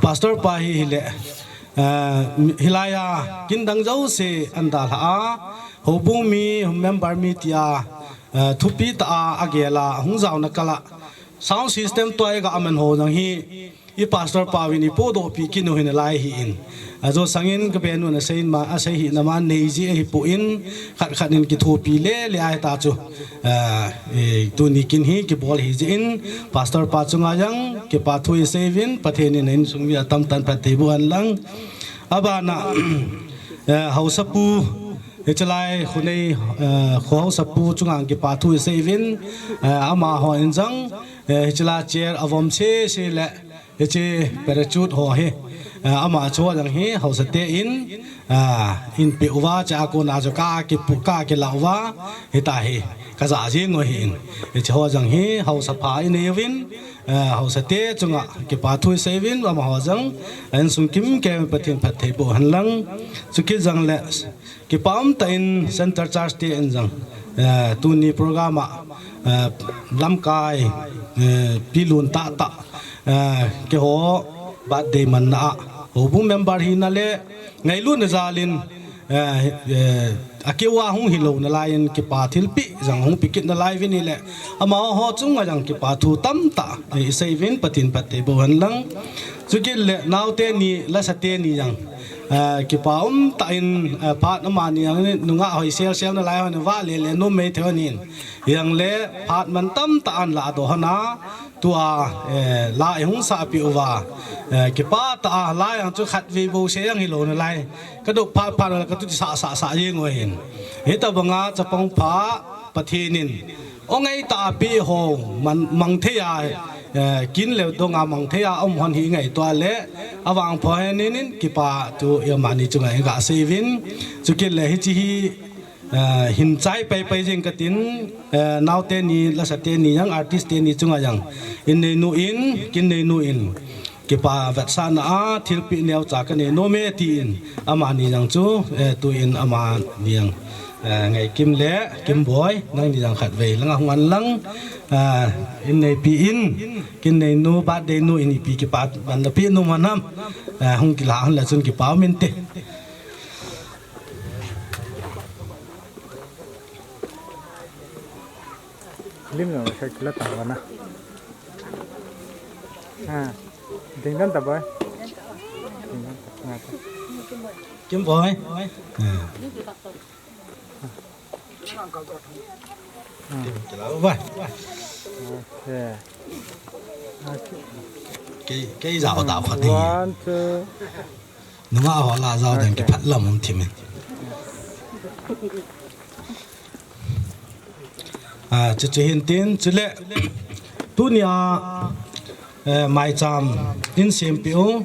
Pastor pa hi hile, eh, hilai a kin dang jouse ahin dalha a, houbung mi, member mi tia, eh, thupi tah a agel a, hung jaona kal a, sound system toh a ga aman ho jong hi, i Pastor pa uvin i podohpi kit u hi nalai ahin. Ajo sangin ka Benu in asei ma, asei hina ma nei ji ahipon, khat khat in kithopi le le ahi ta chu. Eh, eh, tuni kin hi kibol ahi jeh in, Pastor pa chunga jong kipa thu i sei uvin, Pathen in a insung mi atam tah in phatthei boh hen lang. Abana, eh, Haosapu, hiche lai khonei, eh, kho Haosapu chunga kipa thu i sei uvin, eh, amaho in jong, eh, hiche lai chair avom sese le, hiche parachute ho hi, ah, ama chu jong hi Haosate in, ah, ahin pe uva, chua kona chu ka kipu, ka kilah uva, hita hi ka ja jing u ahin. Hiche ho jong hi Haosa pha i nei uvin, ah, Haosate chunga kipa thu i sei uvin, amaho jong a insung kimkei Pathen phatthei boh hen lang. Chukit jongle, kipa umtah in Center Church te in jong, eh, tuni program a, eh, lamkai, eh, pilun tahtah, eh, keiho birthday manna a, houbung member hina le ngailutna jal in, eh, eh, akeu a hung hilou nalai in kipa thilpeh jong hung pe kit nalai uvin ahile, amaho chunga jong kipa thu tamtah, eh, i sei uvin Pathen phatthei boh hen lang. Chukit le naote ni, lasate ni jong, ah, kipa umtah in, ah, phat amani jong nungah hoi sel sel nalai hon vahle le numei thei hon in. Hijongle phat mantam tah a ahin ladoh hon a, tua, eh, la eihung sahpeh uva, eh, kipa tah a la jong chu khatvei bou seh jong hilou nalai. Ka dop phat phat le ka tuti sah sah sah jeng u ahin. Hitobanga chapang pha Pathen in o ngai tah a peh ho man, mang thei a, eh, kin le dong a mang thei a um hon hi ngaito a le, avangpho hen in, in kipa thu i amani chunga i ga sei uvin, chukit le hiche hi, eh, hin chai pai pai jing katin, eh, naote ni, lasate ni jong, artist te ni chunga jong, in neinu in, kin neinu in, kipa vetsahna a thilpeh neocha ka nei nom e tin, amani jong chu, eh, tuin amani jong, eh, Ngaikim le Kimboi, nangni jong khatvei langa hung an lang, eh, in neipi in, kin neinu, birthday nu in ipi kipa ban napeh nom ham, eh, hung kilah hon le chun kipa um inte. Lim na sa kila tang wana. Ha. Ding dan ta boy. Ding dan ta. Nga ta. Kim boy. Ha. Kim kila boy. Okay. Kei, kei jao ta pha ding. One, two. Nunga ho la jao ding kiphat lam um thimin. Ah, chu chu hin tin, chule, tunia, eh, maicham in sempeh u,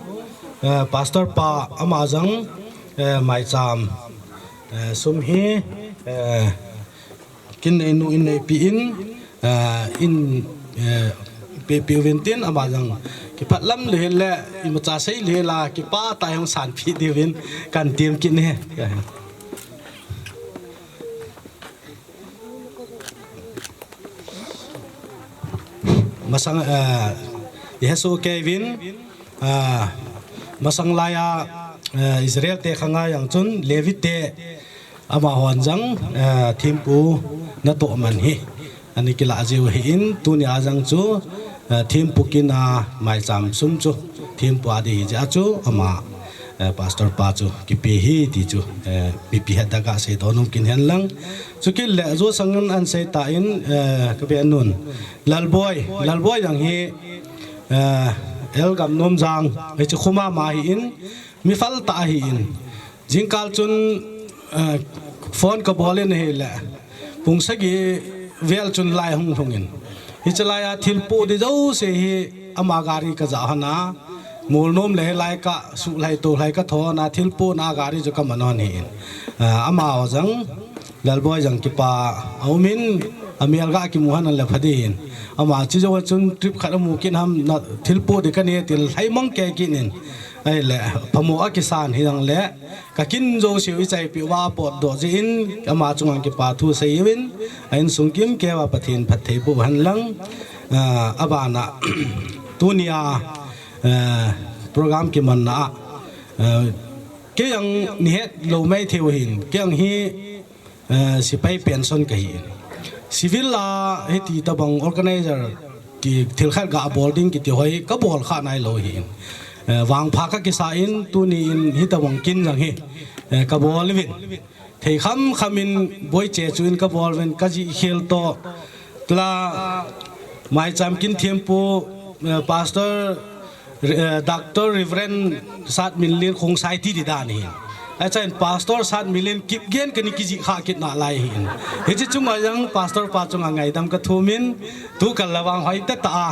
eh, Pastor pa ama jong, eh, maicham, eh, sum hi, eh, kin neinu in neipi in, eh, in, eh, pe pe uvin tin ama jong kipah lam le hile imacha sei le la kipah tah a hung sanpi diuvin kahin tem kit e. Masang, eh, i hesoh kei uvin, eh, masang laiya, eh, Israel te khang a jong chun Levi te amahon jong, eh, thempu natoh man hi ana kilah jiu ahin, tunia jong chu, eh, thempu kin a maicham sum chu thempu a ding ahi jeh a chu ama, eh, pastor pa chu kipe hi ti chu, eh, mipi het a kasei doh nom kit hen lang. Chukit le Josangun ahin sei tan, eh, ka be nun. Lalboi, Lalboi jong hi, eh, L. Gamnomjang, hiche kho mama ahin, mi phal tah ahin. Jingkah chun, eh, phone ka bol in ahile, pung sagi vel chun lai hung lhung in. Hiche laiya thil poh ding jouse hi ama gari ka jah hon a, mol nom le hilai ka suh lhai to lhai ka tho hon a, thil pohna gari chu ka man hon ahin. Eh, ama ho jong, Lalboi jong kipah a um in, amel ga kimu hon a le pha ding ahin. Ama chu jou chun trip khat amu kit ham, na thil poh ding ka nei ti lhai mang kei kit in. Ahile, phamo a kisan hi jong le, ka kin jouse u i chaipi uva apot doh jeh in, ama chunga kipah thu sei uvin, a insung kim keiya Pathen phatthei boh hen lang, ah, abana, tunia, eh, program kimanna a, eh, kei jong nei het lou mai thei u ahin, kei jong hi, eh, sipai pension ka hi in. Civil a hiti tabang organizer ti thil khat ga bol ding kiti hoi ka bol kha nai lou ahin. Eh, vangpha ka kisa in tuni in hitabang kin jong hi, eh, ka bol uvin. Thei kham kham in boi che chu in ka bol uvin ka jih khel to. Tla maicham kin thempu, eh, pastor Re-, eh, Doctor Reverend Satminlin Khongsai ti di dan ahin. Achain Pastor Satminlin Kipgen kani kijih kha kit nalai ahin. Hiche chunga jong Pastor pa chunga ngaidam ka thum in, tu kal le vang hoi tah tah a,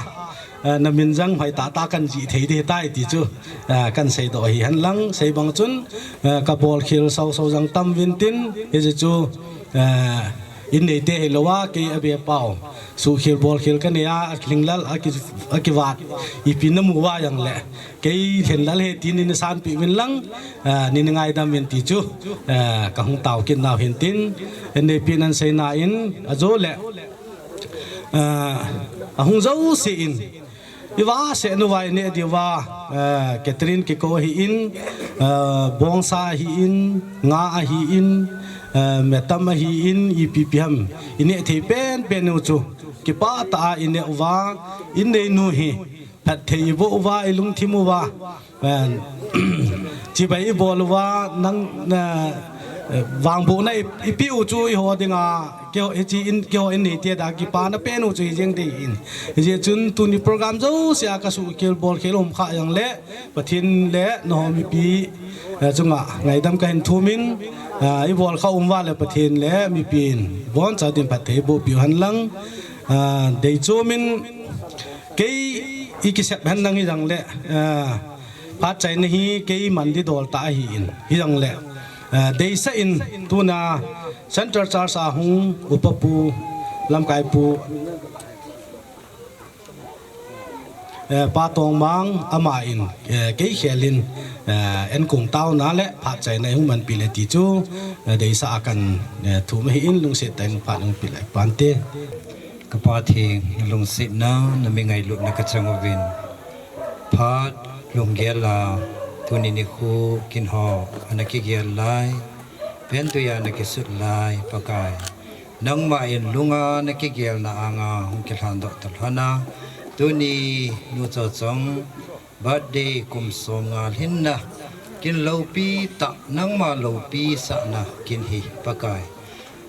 eh, na min jong hoi tah tah a kan jih thei ding ahitai ti chu, eh, kan sei doh ahi hen lang, sei bang chun, eh, ka bol khel sau sau jong tam uvin tin, hiche chu, eh, in neite hilou a, kei a be pau. Suhkhel bolkhel ka nei a, a lhinglel, a ki, a kivat. Ipi na mu uva jong le. Kei lhinglel ahi tin nei na sanpi uvin lang, ah, nei na ngaidam uvin ti chu, ah, ka hung tao kit nau ahin tin. Neipi nan seina in, ajo le, ah, ahung jouse in. I va se nu vai ne diu va, eh, Catherine kikou ahin, eh, bongsa ahin, nga ahin, eh, metam ahin, ipi pi ham. I neh thei pen pen u chu. Kipah tah a i neh uva, i neinu hi. Phatthei i boh uva, i lungthim uva. Eh, chibai i bol uva, nang, eh, vangbohna i, i pe u chu eiho dinga. Keiho, hiche in, keiho in neite a kipana pen u chu hi jeng ding ahin. Hijeh chun tuni program jouse a ka suhkhel bolkhel um kha jong le, Pathen le nangho mipi, eh, chunga ngaidam ka hin thum in, eh, i bol kha um uva le Pathen le mipi in, boncha din phatthei boh piu hen lang, eh, dei chom in kei i kisep hen lang hi jong le, eh, phat chaina hi kei man di dol tah ahin, hi jong le, eh, deisah in tuna Central Church a hung upa pu, lamkai pu, eh, Pa Tongmang ama in, eh, kei khel in, eh, enkong taona le phat chaina hung manpi le ti chu, eh, deisah a kan, eh, thum ahin lungset tah in phat hung pe le pante. Ka Pathen, na lungsetna, na mi ngailutna ka chang uvin. Phat lunggel a, tuni nikho kin ho, ana kigel lai, pen tui a na kisut lai, Pakai. Nangma in lunga na kigelna anga hung kilhan doh ta lhon a, tuni nu Chochong, birthday kum som nga lhinna, kin loupi tah, nangma loupi sahna, kin hi, Pakai.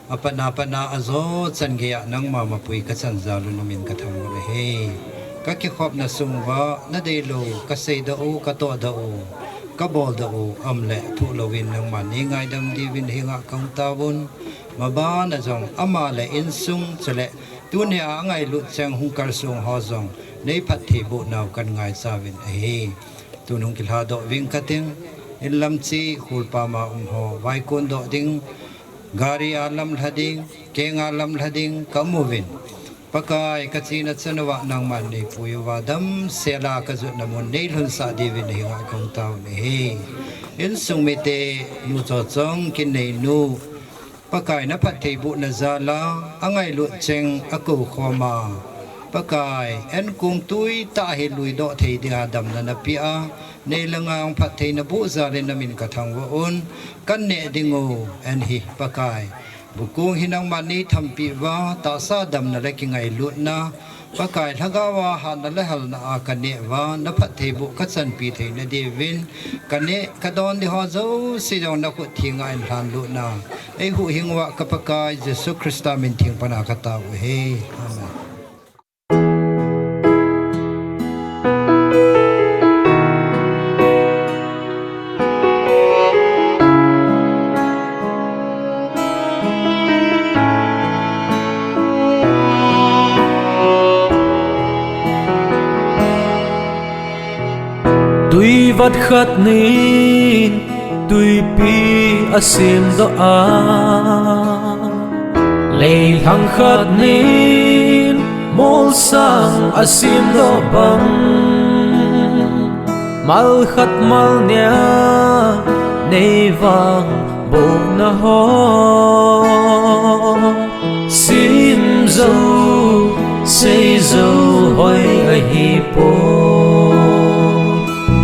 Apatna, apatna ajo chan geiya nangma mapui ka chan jal u na min ka thangvah u ahi. Ka kikhopna sung uva na deilou, ka seidoh u, ka tohdoh u, ka boldoh u, aum le thuh louvin nangman nei ngaidam diuvin hinga ka hung taovun. Maban a jong ama le insung chule tunia angailut cheng hung kalsong ho jong nei phattheiboh nau kan ngaicha uvin ahi. Tun hung kilhadoh ving kating, in lam chi, khul pam a um ho, vaikon doh ding, gari a lamlha ding, keng a lamlha ding, ka um uvin. Pakai, kachena chanu va nangman neipui uva damsel a kajotna mun neilhunsah diuvin nahenga kong tao nahi. Insung mite, nu Chochong Kineinu, Pakai naphattheibohna jal a, angailut cheng akou khom a, Pakai, enkong tuitah hi luidoh thei dinga damna napeh a, nei le ngai phattheina boh jal in namin kathangvah un, kaneh ding u, en hi, Pakai. Bukong hi nangman neithampeh uva, tahsa damna le kingailutna, Pakai lhagao a hatna le halna a kaneh uva, naphattheiboh kachanpi theina diuvin, kaneh, kadon ding ho jouse jong nakhut thenga in lhanlutna, eihuhhing uva ka Pakai Jesu Christa min theng pana katao u ahi. Amen. Tui vat khat nin twipi asemdoh a, leilhang khat nin molsang asemdoh bang, mal khat mal nia neivangbohna ho sem jou, sei jou hoi ahipoi.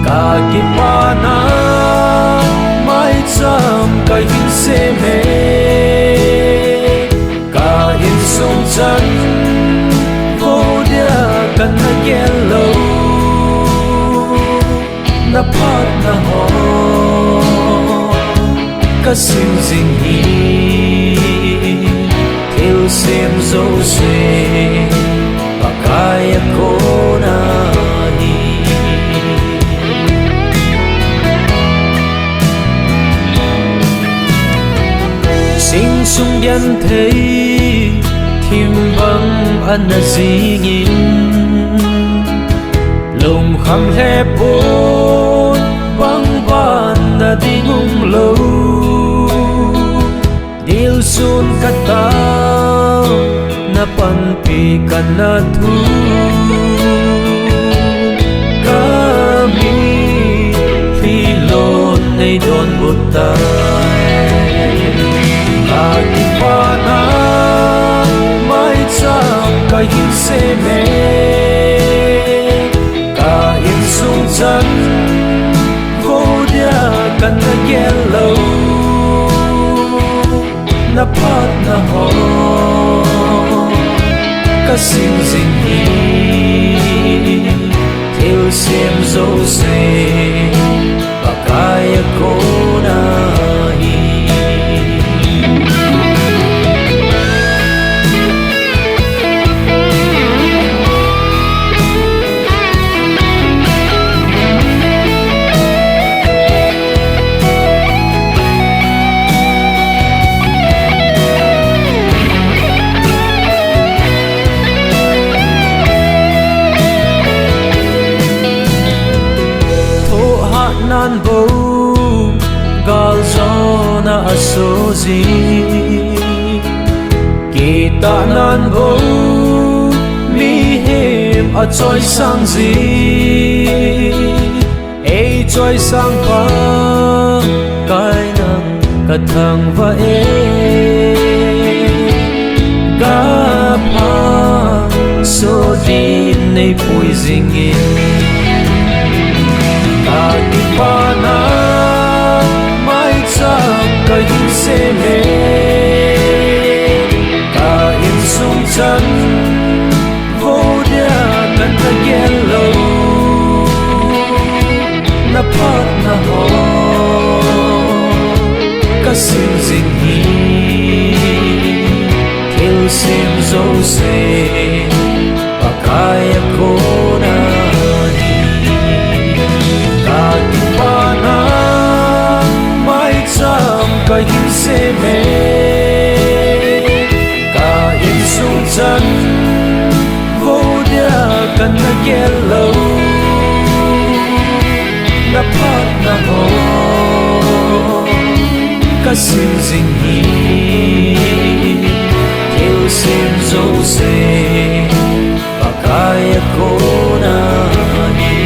Kakipana maicham kahin sem e, ka insung chan vo dia kana gel lou, naphatna ho kasim jing hi, thilsem jouse Pakai a kona hi. Sing sung genthei thim bang ana jingin, lungkham lheh pon, pangbanna ding umlou. Dilsun katao, napanpi kana thu, kamitlhi lon neidonbut tai. Kakipana maicham kahin sem e, ka insung chan vo dia kana gel lou, naphatna ho kasim jing hi, thilsem jouse Pakai a kona hi. Thohhatnan bou galjona aso jin, kitahnan bou mihem achoisang jin. Eichoisang Pakai nang kathangvah e, kaphaso din neipui jingin. Kakipana maicham kahin sem e, ka insung chan vo dia kana gel lou, naphatna ho kasim jing hi, thilsem jouse Pakai a kona hi. Kakipana maicham kahin sem e, ka insung chan vo dia kana gel lou, naphatna ho kasim jing hi, thilsem jouse Aya kona hi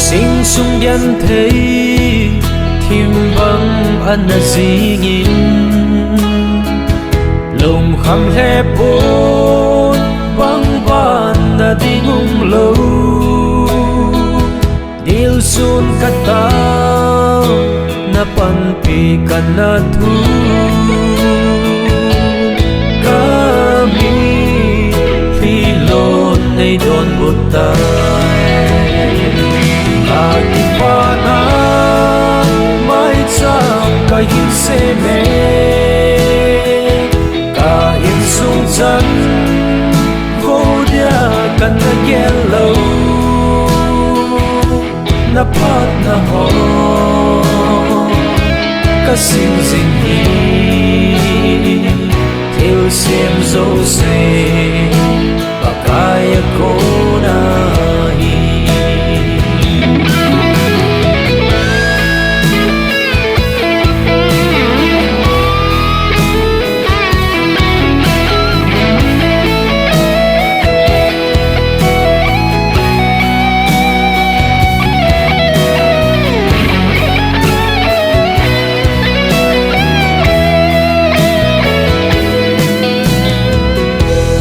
sing sung genthei thim bang ana jingin, lungkham lheh pon bang ban na ding umlou. Dilsun katao, na panpi kana thu. Kami hilon nei donbut tai. Ka kipana maicham kahin sem e. Ka insung chan vo dia kana gel lou. Na phatna ho ka sim jing hi. Thilsem jouse Pakai a kona hi.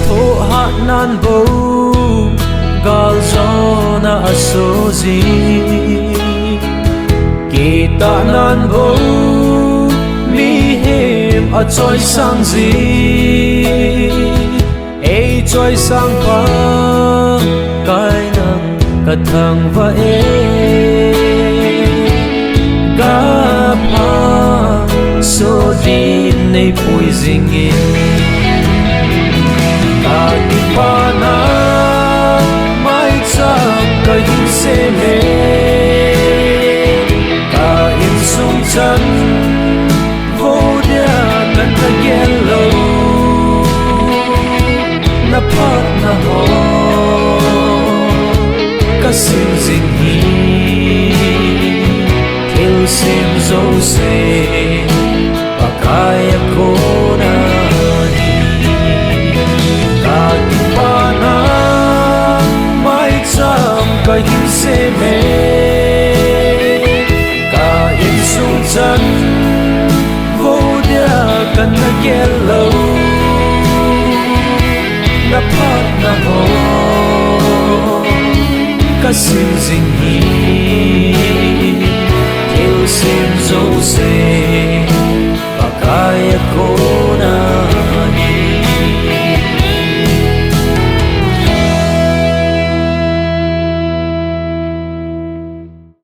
Thohhat nan bou galjona aso jing. Kitah nan bou mihem achoisang jing. Ei choisang Pakai nang kathangvah e. Ka pha so din nei pui jingin. Ka kipana maicham kahin sem e. Ka insung chan vo dia kana gel lou. Na phatna ho ka sim jing hi. Thilsem jouse Pakai a kona hi. Ka kipana maicham kahin sem e. Ka insung chan vo dia kana gel lou. Na phatna ho ka sim jing hi. Thilsem jouse